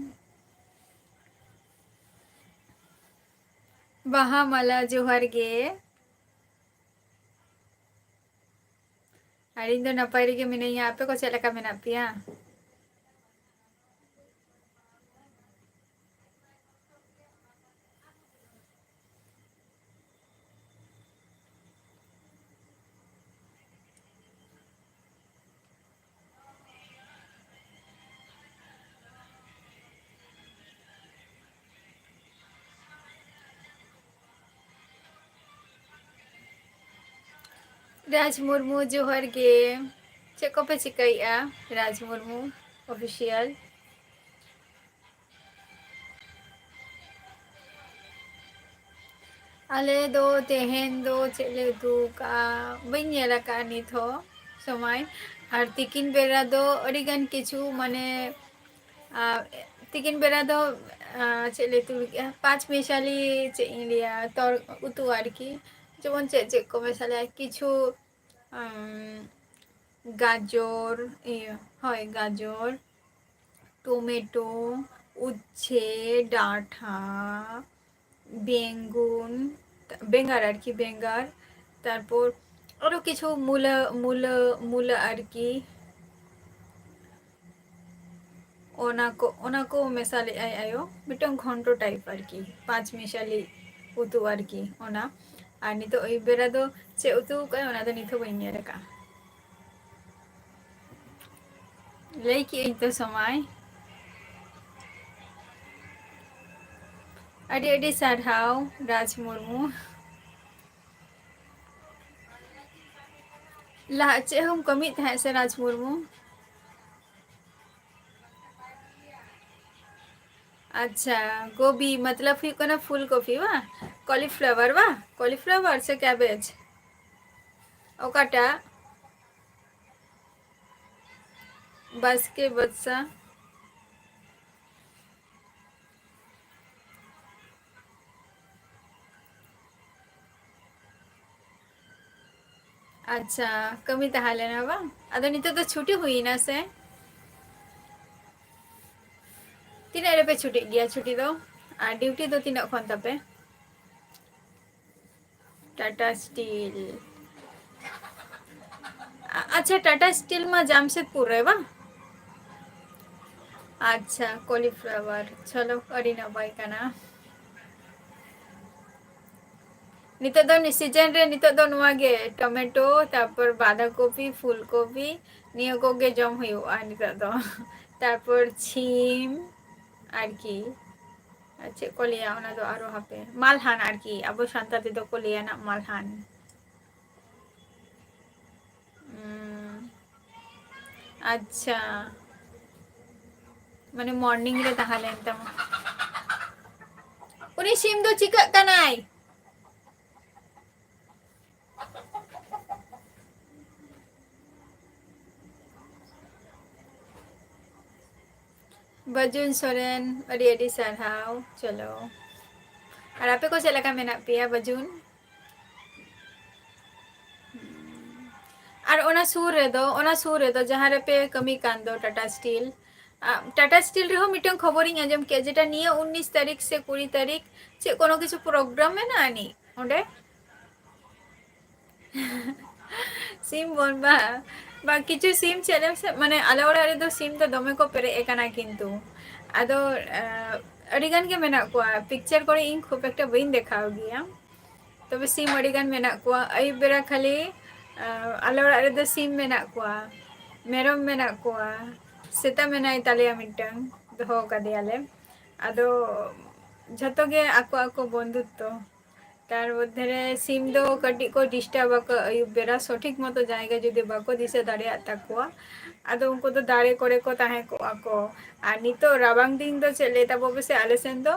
ᱵᱟᱦᱟ ᱢᱟᱞᱟ, ᱡᱚᱦᱟᱨ ᱜᱮ᱾ ᱟᱨ ᱤᱧ ᱫᱚ ᱱᱟᱯᱟᱭ ᱨᱮᱜᱮ ᱢᱤᱱᱟᱹᱧᱟ, ᱟᱯᱮ ᱠᱚ ᱪᱮᱫ ᱞᱮᱠᱟ ᱢᱮᱱᱟᱜ ᱯᱮᱭᱟ? ᱨᱟᱡᱽ ᱢᱩᱨᱢᱩ, ᱡᱚᱦᱟᱨ ᱜᱮ᱾ ᱪᱮᱫ ᱠᱚᱯᱮ ᱪᱤᱠᱟᱹᱭᱮᱫᱼᱟ? ᱨᱟᱡᱽ ᱢᱩᱨᱢᱩ Official᱾ ᱟᱞᱮ ᱫᱚ ᱛᱮᱦᱮᱧ ᱫᱚ ᱪᱮᱫ ᱞᱮ ᱩᱛᱩ ᱠᱟᱜᱼᱟ, ᱵᱟᱹᱧ ᱧᱮᱞ ᱟᱠᱟᱫᱼᱟ ᱱᱤᱛ ᱦᱚᱸ᱾ ᱥᱚᱢᱚᱭ᱾ ᱟᱨ ᱛᱤᱠᱤᱱ ᱵᱮᱲᱟ ᱫᱚ ᱟᱹᱰᱤ ᱜᱟᱱ ᱠᱤᱪᱷᱩ, ᱢᱟᱱᱮ, ᱟᱨ ᱛᱤᱠᱤᱱ ᱵᱮᱲᱟ ᱫᱚ, ᱟᱨ ᱪᱮᱫ ᱞᱮ ᱩᱛᱩ ᱠᱮᱜᱼᱟ? ᱯᱟᱸᱪ ᱢᱮᱥᱟᱞᱤ, ᱪᱮᱫ ᱤᱧ ᱞᱟᱹᱭᱟ, ᱛᱚᱨ-, ᱩᱛᱩ ᱟᱨᱠᱤ᱾ ᱡᱮᱢᱚᱱ ᱪᱮᱫ ᱪᱮᱫ ᱠᱚ ᱢᱮᱥᱟᱞᱮᱜᱼᱟ? ᱠᱤᱪᱷᱩ, ᱟᱢ, ᱜᱟᱡᱚᱨ, ᱤᱭᱟᱹ, ᱦᱳᱭ, ᱜᱟᱡᱚᱨ, ᱴᱚᱢᱮᱴᱳ, ᱩᱪᱷᱮ, ᱰᱟᱸᱴᱷᱟ, ᱵᱮᱝᱜᱩᱱ, ᱵᱮᱸᱜᱟᱲ ᱟᱨᱠᱤ, ᱵᱮᱸᱜᱟᱲ, ᱛᱟᱨᱯᱚᱨ ᱟᱨᱚ ᱠᱤᱪᱷᱩ ᱢᱩᱞᱟᱹ, ᱢᱩᱞᱟᱹ, ᱢᱩᱞᱟᱹ ᱟᱨᱠᱤ, ᱚᱱᱟ ᱠᱚ, ᱚᱱᱟ ᱠᱚ ᱢᱮᱥᱟ ᱞᱮᱜᱼᱟᱭ ᱟᱭᱳ, ᱢᱤᱫᱴᱟᱝ ᱜᱷᱚᱱᱴᱚ type ᱟᱨᱠᱤ, ᱯᱟᱸᱪ ᱢᱮᱥᱟᱞᱤ ᱩᱛᱩ ᱟᱨᱠᱤ ᱚᱱᱟ᱾ ᱟᱨ ᱱᱤᱛᱚᱜ ᱟᱹᱭᱩᱵ ᱵᱮᱲᱟ ᱫᱚ ᱪᱮᱫ ᱩᱛᱩ ᱠᱟᱜᱼᱟᱭ, ᱚᱱᱟ ᱫᱚ ᱱᱤᱛ ᱦᱚᱸ ᱵᱟᱹᱧ ᱧᱮᱞ ᱟᱠᱟᱫᱼᱟ᱾ ᱞᱟᱹᱭ ᱠᱮᱜᱼᱟᱹᱧ ᱛᱚ ᱥᱚᱢᱟᱭ᱾ ᱟᱹᱰᱤ ᱟᱹᱰᱤ ᱥᱟᱨᱦᱟᱣ ᱨᱟᱡᱽ ᱢᱩᱨᱢᱩ᱾ ᱞᱟᱦᱟ ᱪᱮᱫ ᱦᱚᱸᱢ ᱠᱟᱹᱢᱤᱭᱮᱫ ᱛᱟᱦᱮᱸᱫ ᱥᱮ ᱨᱟᱡᱽ ᱢᱩᱨᱢᱩ? ᱟᱪᱪᱷᱟ, ᱜᱳᱵᱤ ᱢᱚᱛᱞᱚᱵ ᱦᱩᱭᱩᱜ ᱠᱟᱱᱟ ᱯᱷᱩᱞ ᱠᱚᱯᱷᱤ ᱵᱟᱝ? Cauliflower ᱵᱟᱝ? Cauliflower ᱥᱮ cabbage? ᱚᱠᱟᱴᱟᱜ? ᱵᱟᱥᱠᱮ ᱵᱟᱫᱥᱟ᱾ ᱟᱪᱪᱷᱟ, ᱠᱟᱹᱢᱤ ᱛᱟᱦᱮᱸ ᱞᱮᱱᱟ ᱵᱟᱝ? ᱟᱫᱚ ᱱᱤᱛᱚᱜ ᱫᱚ ᱪᱷᱩᱴᱤ ᱦᱩᱭᱱᱟ ᱥᱮ? ᱛᱤᱱᱟᱹᱜ ᱨᱮᱯᱮ ᱪᱷᱩᱴᱤᱜ ᱜᱮᱭᱟ ᱪᱷᱩᱴᱤ ᱫᱚ? ᱟᱨ duty ᱫᱚ ᱛᱤᱱᱟᱹᱜ ᱠᱷᱚᱱ ᱛᱟᱯᱮ? ᱴᱟᱴᱟ ᱥᱴᱤᱞ᱾ ᱟ-, ᱟᱪᱪᱷᱟ, ᱴᱟᱴᱟ ᱥᱴᱤᱞ ᱢᱟ ᱡᱟᱢᱥᱮᱫᱽᱯᱩᱨ ᱨᱮ ᱵᱟᱝ? ᱟᱪᱪᱷᱟ, cauliflower, ᱪᱚᱞᱚ, ᱟᱹᱰᱤ ᱱᱟᱯᱟᱭ ᱠᱟᱱᱟ᱾ ᱱᱤᱛᱚᱜ ᱫᱚ season ᱨᱮ ᱱᱤᱛᱚᱜ ᱫᱚ ᱱᱚᱣᱟ ᱜᱮ, ᱴᱚᱢᱮᱴᱳ, ᱛᱟᱨᱯᱚᱨ ᱵᱟᱸᱫᱷᱟ ᱠᱚᱯᱤ, ᱯᱷᱩᱞ ᱠᱚᱯᱤ, ᱱᱤᱭᱟᱹ ᱠᱚᱜᱮ ᱡᱚᱢ ᱦᱩᱭᱩᱜᱼᱟ ᱱᱤᱛᱚᱜ ᱫᱚ᱾ ᱛᱟᱨᱯᱚᱨ ᱪᱷᱤᱢ ᱟᱨᱠᱤ, ᱟᱨ ᱪᱮᱫ ᱠᱚ ᱞᱟᱹᱭᱟ ᱚᱱᱟ ᱫᱚ ᱟᱨᱚ ᱦᱟᱯᱮ, ᱢᱟᱞᱦᱟᱱ ᱟᱨᱠᱤ, ᱟᱵᱚ ᱥᱟᱱᱛᱟᱲ ᱛᱮᱫᱚ ᱠᱚ ᱞᱟᱹᱭᱟ ᱱᱟᱜ ᱢᱟᱞᱦᱟᱱ᱾ ᱩᱸ, ᱟᱪᱪᱷᱟ, ᱢᱟᱱᱮ morning ᱨᱮ ᱛᱟᱦᱮᱸ ᱞᱮᱱ ᱛᱟᱢᱟ᱾ ᱩᱱᱤ ᱥᱤᱢ ᱫᱚ ᱪᱤᱠᱟᱹᱜ ᱠᱟᱱᱟᱭ? ᱵᱟᱹᱡᱩᱱ ᱥᱚᱨᱮᱱ, ᱟᱹᱰᱤ ᱟᱹᱰᱤ ᱥᱟᱨᱦᱟᱣ᱾ ᱪᱚᱞᱚ, ᱟᱨ ᱟᱯᱮ ᱠᱚ ᱪᱮᱫ ᱞᱮᱠᱟ ᱢᱮᱱᱟᱜ ᱯᱮᱭᱟ ᱵᱟᱹᱡᱩᱱ? ᱟᱨ ᱚᱱᱟ ᱥᱩᱨ ᱨᱮᱫᱚ, ᱚᱱᱟ ᱥᱩᱨ ᱨᱮᱫᱚ ᱡᱟᱦᱟᱸ ᱨᱮᱯᱮ ᱠᱟᱹᱢᱤ ᱠᱟᱱ ᱫᱚ, ᱴᱟᱴᱟ ᱥᱴᱤᱞ, ᱟ, ᱴᱟᱴᱟ ᱥᱴᱤᱞ ᱨᱮᱦᱚᱸ ᱢᱤᱫᱴᱟᱝ ᱠᱷᱚᱵᱚᱨᱤᱧ ᱟᱸᱡᱚᱢ ᱠᱮᱫᱼᱟ, ᱡᱮᱴᱟ ᱱᱤᱭᱟᱹ ᱩᱱᱤᱥ ᱛᱟᱹᱨᱤᱠᱷ ᱥᱮ ᱠᱩᱲᱤ ᱛᱟᱹᱨᱤᱠᱷ ᱪᱮᱫ ᱠᱳᱱᱳ ᱠᱤᱪᱷᱩ ᱯᱨᱳᱜᱨᱟᱢ ᱢᱮᱱᱟᱜᱼᱟ ᱟᱹᱱᱤᱡ ᱚᱸᱰᱮ᱾ ᱥᱤᱢ ᱵᱚᱱ ᱵᱟ, ᱵᱟ, ᱠᱤᱪᱷᱩ ᱥᱤᱢ ᱪᱮᱫ ᱮᱢ ᱥᱮ, ᱢᱟᱱᱮ, ᱟᱞᱮ ᱚᱲᱟᱜ ᱨᱮᱫᱚ ᱥᱤᱢ ᱫᱚ ᱫᱚᱢᱮ ᱠᱚ ᱯᱮᱨᱮᱡ ᱟᱠᱟᱱᱟ, ᱠᱤᱱᱛᱩ ᱟᱫᱚ, ᱟ, ᱟᱹᱰᱤ ᱜᱟᱱ ᱜᱮ ᱢᱮᱱᱟᱜ ᱠᱚᱣᱟ᱾ ᱯᱤᱠᱪᱟᱨ ᱠᱚᱨᱮ ᱤᱧ ᱠᱷᱩᱵ ᱮᱠᱴᱟ ᱵᱟᱹᱧ ᱫᱮᱠᱷᱟᱣ ᱜᱮᱭᱟ, ᱛᱚᱵᱮ ᱥᱤᱢ ᱟᱹᱰᱤ ᱜᱟᱱ ᱢᱮᱱᱟᱜ ᱠᱚᱣᱟ᱾ ᱟᱹᱭᱩᱵ ᱵᱮᱲᱟ ᱠᱷᱟᱹᱞᱤ, ᱟ, ᱟᱞᱮ ᱚᱲᱟᱜ ᱨᱮᱫᱚ ᱥᱤᱢ ᱢᱮᱱᱟᱜ ᱠᱚᱣᱟ, ᱢᱮᱨᱚᱢ ᱢᱮᱱᱟᱜ ᱠᱚᱣᱟ, ᱥᱮᱛᱟ ᱢᱮᱱᱟᱭ ᱛᱟᱞᱮᱭᱟ ᱢᱤᱫᱴᱟᱝ, ᱫᱚᱦᱚ ᱠᱟᱫᱮᱭᱟᱞᱮ᱾ ᱟᱫᱚ ᱡᱷᱚᱛᱚ ᱜᱮ ᱟᱠᱚ ᱟᱠᱚ ᱵᱚᱱᱫᱷᱩᱛᱛᱚ᱾ ᱛᱟᱨ ᱢᱚᱫᱽᱫᱷᱮ ᱨᱮ ᱥᱤᱢ ᱫᱚ ᱠᱟᱹᱴᱤᱡ ᱠᱚ ᱰᱤᱥᱴᱟᱵ ᱟᱠᱚ ᱟᱹᱭᱩᱵ ᱵᱮᱲᱟ, ᱥᱚᱴᱷᱤᱠ ᱢᱚᱛᱚ ᱡᱟᱭᱜᱟ ᱡᱩᱫᱤ ᱵᱟᱠᱚ ᱫᱤᱥᱟᱹ ᱫᱟᱲᱮᱭᱟᱜ ᱛᱟᱠᱚᱣᱟ, ᱟᱫᱚ ᱩᱱᱠᱩ ᱫᱚ ᱫᱟᱨᱮ ᱠᱚᱨᱮ ᱠᱚ ᱛᱟᱦᱮᱸ ᱠᱚᱜᱼᱟ ᱠᱚ᱾ ᱟᱨ ᱱᱤᱛᱚᱜ ᱨᱟᱵᱟᱝ ᱫᱤᱱ ᱫᱚ ᱪᱮᱫ ᱞᱟᱹᱭ ᱛᱟᱵᱚ ᱯᱮᱥᱮ, ᱟᱞᱮ ᱥᱮᱱ ᱫᱚ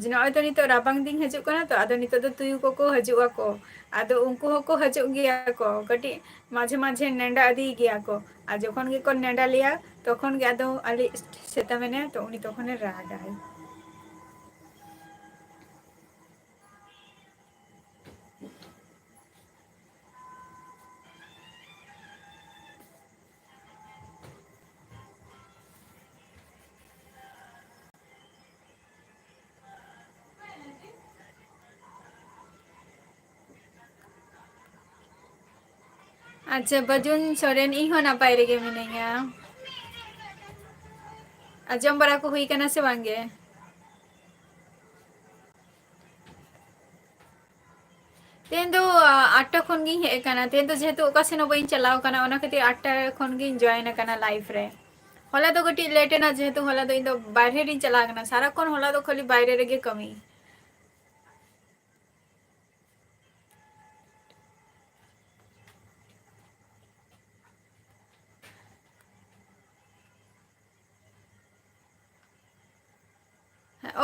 ᱡᱮ ᱱᱚᱜᱼᱚᱭ ᱛᱚ ᱱᱤᱛᱚᱜ ᱨᱟᱵᱟᱝ ᱫᱤᱱ ᱦᱤᱡᱩᱜ ᱠᱟᱱᱟ ᱛᱚ, ᱟᱫᱚ ᱱᱤᱛᱚᱜ ᱫᱚ ᱛᱩᱭᱩ ᱠᱚᱠᱚ ᱦᱤᱡᱩᱜ ᱟᱠᱚ, ᱟᱫᱚ ᱩᱱᱠᱩ ᱦᱚᱸᱠᱚ ᱦᱤᱡᱩᱜ ᱜᱮᱭᱟ ᱠᱚ, ᱠᱟᱹᱴᱤᱡ ᱢᱟᱡᱷᱮ ᱢᱟᱡᱷᱮ ᱱᱮᱸᱰᱟ ᱤᱫᱤᱭ ᱜᱮᱭᱟ ᱠᱚ᱾ ᱟᱨ ᱡᱚᱠᱷᱚᱱ ᱜᱮᱠᱚ ᱱᱮᱸᱰᱟ ᱞᱮᱭᱟ, ᱛᱚᱠᱷᱚᱱ ᱜᱮ ᱟᱫᱚ ᱟᱞᱮ ᱥᱮᱛᱟ ᱢᱮᱱᱟᱭᱟ ᱛᱚ, ᱩᱱᱤ ᱛᱚᱠᱷᱚᱱᱮ ᱨᱟᱜᱟᱭ᱾ ᱟᱪᱪᱷᱟ, ᱵᱟᱹᱡᱩᱱ ᱥᱚᱨᱮᱱ, ᱤᱧ ᱦᱚᱸ ᱱᱟᱯᱟᱭ ᱨᱮᱜᱮ ᱢᱤᱱᱟᱹᱧᱟ᱾ ᱟᱨ ᱡᱚᱢ ᱵᱟᱲᱟ ᱠᱚ ᱦᱩᱭ ᱠᱟᱱᱟ ᱥᱮ ᱵᱟᱝ ᱜᱮ? ᱛᱮᱦᱮᱧ ᱫᱚ, ᱟ, ᱟᱴᱴᱟ ᱠᱷᱚᱱ ᱜᱤᱧ ᱦᱮᱡ ᱟᱠᱟᱱᱟ᱾ ᱛᱮᱦᱮᱧ ᱫᱚ ᱡᱮᱦᱮᱛᱩ ᱚᱠᱟ ᱥᱮᱱ ᱦᱚᱸ ᱵᱟᱹᱧ ᱪᱟᱞᱟᱣ ᱟᱠᱟᱱᱟ, ᱚᱱᱟ ᱠᱷᱟᱹᱛᱤᱨ ᱟᱴᱴᱟ ᱠᱷᱚᱱ ᱜᱤᱧ join ᱟᱠᱟᱱᱟ live ᱨᱮ᱾ ᱦᱚᱞᱟ ᱫᱚ ᱠᱟᱹᱴᱤᱡ late ᱮᱱᱟ, ᱡᱮᱦᱮᱛᱩ ᱦᱚᱞᱟ ᱫᱚ ᱤᱧ ᱫᱚ ᱵᱟᱭᱨᱮ ᱨᱤᱧ ᱪᱟᱞᱟᱣ ᱟᱠᱟᱱᱟ᱾ ᱥᱟᱨᱟᱠᱷᱚᱱ ᱦᱚᱞᱟ ᱫᱚ ᱠᱷᱟᱹᱞᱤ ᱵᱟᱭᱨᱮ ᱨᱮᱜᱮ ᱠᱟᱹᱢᱤ᱾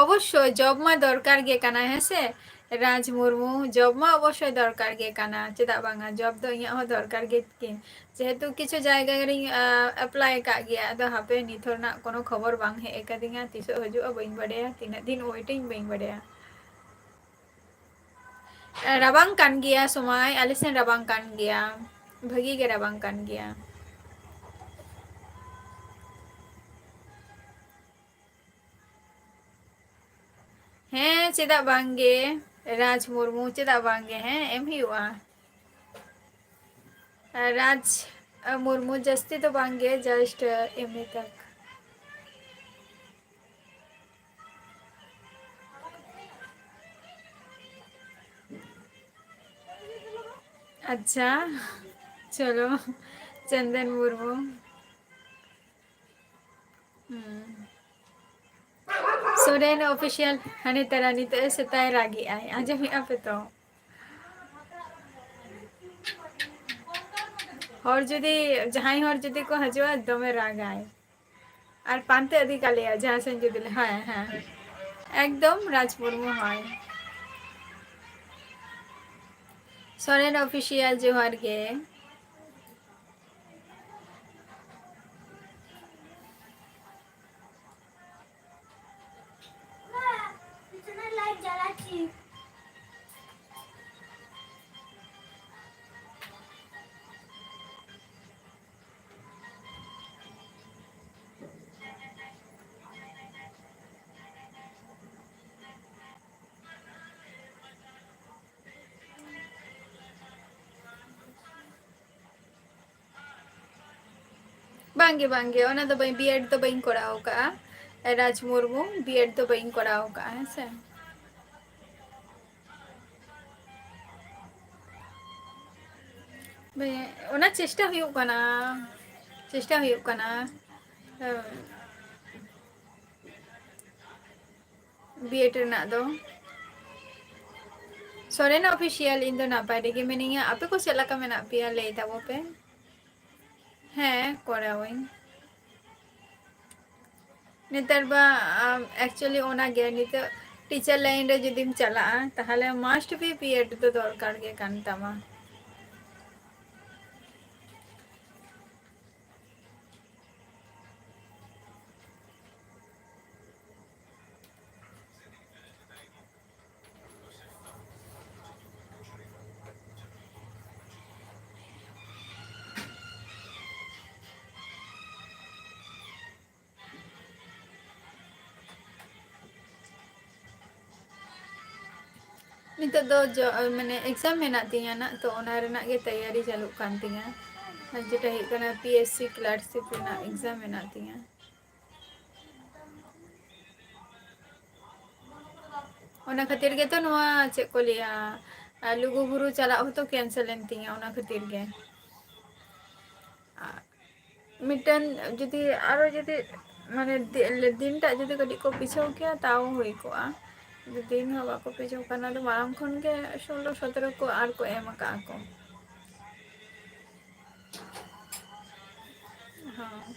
ᱚᱵᱚᱥᱥᱳᱭ, job ᱢᱟ ᱫᱚᱨᱠᱟᱨ ᱜᱮ ᱠᱟᱱᱟ, ᱦᱮᱸ ᱥᱮ? ᱨᱟᱡᱽ ᱢᱩᱨᱢᱩ, job ᱢᱟ ᱚᱵᱚᱥᱥᱳᱭ ᱫᱚᱨᱠᱟᱨ ᱜᱮ ᱠᱟᱱᱟ, ᱪᱮᱫᱟᱜ ᱵᱟᱝᱟ? Job ᱫᱚ ᱤᱧᱟᱹᱜ ᱦᱚᱸ ᱫᱚᱨᱠᱟᱨ ᱜᱮ ᱠᱤᱱ, ᱡᱮᱦᱮᱛᱩ ᱠᱤᱪᱷᱩ ᱡᱟᱭᱜᱟ ᱨᱤᱧ, ᱟ, apply ᱟᱠᱟᱫ ᱜᱮᱭᱟ᱾ ᱟᱫᱚ ᱦᱟᱯᱮ, ᱱᱤᱛ ᱦᱚᱸ ᱨᱮᱱᱟᱜ ᱠᱳᱱᱳ ᱠᱷᱚᱵᱚᱨ ᱵᱟᱝ ᱦᱮᱡ ᱟᱠᱟᱫᱤᱧᱟ, ᱛᱤᱥᱚᱜ ᱦᱤᱡᱩᱜᱼᱟ ᱵᱟᱹᱧ ᱵᱟᱰᱟᱭᱟ, ᱛᱤᱱᱟᱹᱜ ᱫᱤᱱ waiting ᱵᱟᱹᱧ ᱵᱟᱰᱟᱭᱟ᱾ ᱨᱟᱵᱟᱝ ᱠᱟᱱ ᱜᱮᱭᱟ ᱥᱚᱢᱟᱭ, ᱟᱞᱮ ᱥᱮᱱ ᱨᱟᱵᱟᱝ ᱠᱟᱱ ᱜᱮᱭᱟ, ᱵᱷᱟᱹᱜᱤ ᱜᱮ ᱨᱟᱵᱟᱝ ᱠᱟᱱ ᱜᱮᱭᱟ᱾ ᱦᱮᱸ, ᱪᱮᱫᱟᱜ ᱵᱟᱝ ᱜᱮ? ᱨᱟᱡᱽ ᱢᱩᱨᱢᱩ, ᱪᱮᱫᱟᱜ ᱵᱟᱝ ᱜᱮ? ᱦᱮᱸ, ᱮᱢ ᱦᱩᱭᱩᱜᱼᱟ᱾ ᱨᱟᱡᱽ ᱢᱩᱨᱢᱩ, ᱡᱟᱹᱥᱛᱤ ᱫᱚ ᱵᱟᱝ ᱜᱮ, just ᱮᱢᱱᱤ ᱛᱟᱠ᱾ ᱟᱪᱪᱷᱟ, ᱪᱚᱞᱚ, ᱪᱚᱱᱫᱚᱱ ᱢᱩᱨᱢᱩ᱾ ᱦᱩᱸ᱾ ᱥᱚᱨᱮᱱ Official, ᱦᱟᱱᱮ ᱛᱟᱨᱟ ᱱᱤᱛᱚᱜ ᱮ ᱥᱮᱛᱟᱭ ᱨᱟᱜᱮᱜᱼᱟᱭ, ᱟᱸᱡᱚᱢᱮᱜᱼᱟ ᱯᱮ ᱛᱚ? ᱦᱚᱲ ᱡᱩᱫᱤ, ᱡᱟᱦᱟᱸᱭ ᱦᱚᱲ ᱡᱩᱫᱤ ᱠᱚ ᱦᱤᱡᱩᱜᱼᱟ, ᱫᱚᱢᱮ ᱨᱟᱜᱟᱭ᱾ ᱟᱨ ᱯᱟᱱᱛᱮ ᱤᱫᱤ ᱠᱟᱞᱮᱭᱟ ᱡᱟᱦᱟᱸ ᱥᱮᱱ ᱡᱩᱫᱤ ᱞᱮ, ᱦᱮᱸ, ᱦᱮᱸ᱾ ᱮᱠᱫᱚᱢ ᱨᱟᱡᱽ ᱢᱩᱨᱢᱩ, ᱦᱳᱭ᱾ ᱥᱚᱨᱮᱱ Official, ᱡᱚᱦᱟᱨ ᱜᱮ᱾ ᱵᱟᱝᱜᱮ, ᱵᱟᱝᱜᱮ, ᱚᱱᱟ ᱫᱚ ᱵᱟᱹᱧ, B.Ed ᱫᱚ ᱵᱟᱹᱧ ᱠᱚᱨᱟᱣ ᱠᱟᱜᱼᱟ᱾ ᱨᱟᱡᱽ ᱢᱩᱨᱢᱩ, B.Ed ᱫᱚ ᱵᱟᱹᱧ ᱠᱚᱨᱟᱣ ᱠᱟᱜᱼᱟ, ᱦᱮᱸ ᱥᱮ᱾ ᱵᱮ-, ᱚᱱᱟ ᱪᱮᱥᱴᱟ ᱦᱩᱭᱩᱜ ᱠᱟᱱᱟ, ᱪᱮᱥᱴᱟ ᱦᱩᱭᱩᱜ ᱠᱟᱱᱟ᱾ ᱦᱮᱸ᱾ B.Ed ᱨᱮᱱᱟᱜ ᱫᱚ᱾ ᱥᱚᱨᱮᱱ Official, ᱤᱧ ᱫᱚ ᱱᱟᱯᱟᱭ ᱨᱮᱜᱮ ᱢᱤᱱᱟᱹᱧᱟ᱾ ᱟᱯᱮ ᱠᱚ ᱪᱮᱫ ᱞᱮᱠᱟ ᱢᱮᱱᱟᱜ ᱯᱮᱭᱟ, ᱞᱟᱹᱭ ᱛᱟᱵᱚ ᱯᱮ? ᱦᱮᱸ, ᱠᱚᱨᱟᱣᱟᱹᱧ᱾ ᱱᱮᱛᱟᱨ ᱵᱟ, ᱟᱢ, actually ᱚᱱᱟ ᱜᱮ ᱱᱤᱛᱚᱜ Teacher line ᱨᱮ ᱡᱩᱫᱤᱢ ᱪᱟᱞᱟᱜᱼᱟ, ᱛᱟᱦᱚᱞᱮ must be B.Ed ᱫᱚ ᱫᱚᱨᱠᱟᱨ ᱜᱮ ᱠᱟᱱ ᱛᱟᱢᱟ᱾ ᱱᱤᱛᱚᱜ ᱫᱚ ᱡᱚ-, ᱢᱟᱱᱮ exam ᱢᱮᱱᱟᱜ ᱛᱤᱧᱟᱹ ᱱᱟᱜ, ᱛᱚ ᱚᱱᱟ ᱨᱮᱱᱟᱜ ᱜᱮ ᱛᱮᱭᱟᱨᱤ ᱪᱟᱹᱞᱩᱜ ᱠᱟᱱ ᱛᱤᱧᱟᱹ᱾ ᱟᱨ ᱡᱮᱴᱟ ᱦᱩᱭᱩᱜ ᱠᱟᱱᱟ P S C clerkship ᱨᱮᱱᱟᱜ exam ᱢᱮᱱᱟᱜ ᱛᱤᱧᱟᱹ᱾ ᱚᱱᱟ ᱠᱷᱟᱹᱛᱤᱨ ᱜᱮᱛᱚ ᱱᱚᱣᱟ ᱪᱮᱫ ᱠᱚ ᱞᱟᱹᱭᱟ, ᱟᱨ ᱞᱩᱜᱩᱵᱩᱨᱩ ᱪᱟᱞᱟᱜ ᱦᱚᱸᱛᱚ cancel ᱮᱱ ᱛᱤᱧᱟᱹ ᱚᱱᱟ ᱠᱷᱟᱹᱛᱤᱨ ᱜᱮ᱾ ᱟᱨ ᱢᱤᱫᱴᱮᱱ ᱡᱩᱫᱤ ᱟᱨᱚ ᱡᱩᱫᱤ ᱢᱟᱱᱮ ᱫᱤ-, ᱫᱤᱱᱴᱟᱜ ᱡᱩᱫᱤ ᱠᱟᱹᱴᱤᱡ ᱠᱚ ᱯᱤᱪᱷᱟᱹᱣ ᱠᱮᱭᱟ, ᱛᱟᱣ ᱦᱩᱭ ᱠᱚᱜᱼᱟ᱾ ᱫᱤᱱ ᱦᱚᱸ ᱵᱟᱠᱚ ᱯᱤᱪᱷᱟᱹᱣ ᱠᱟᱱᱟ, ᱟᱫᱚ ᱢᱟᱲᱟᱝ ᱠᱷᱚᱱ ᱜᱮ ᱥᱳᱞᱞᱳ ᱥᱚᱛᱨᱚ ᱠᱚ ᱟᱨ ᱠᱚ ᱮᱢ ᱟᱠᱟᱫᱼᱟ ᱠᱚ᱾ ᱦᱚᱸ᱾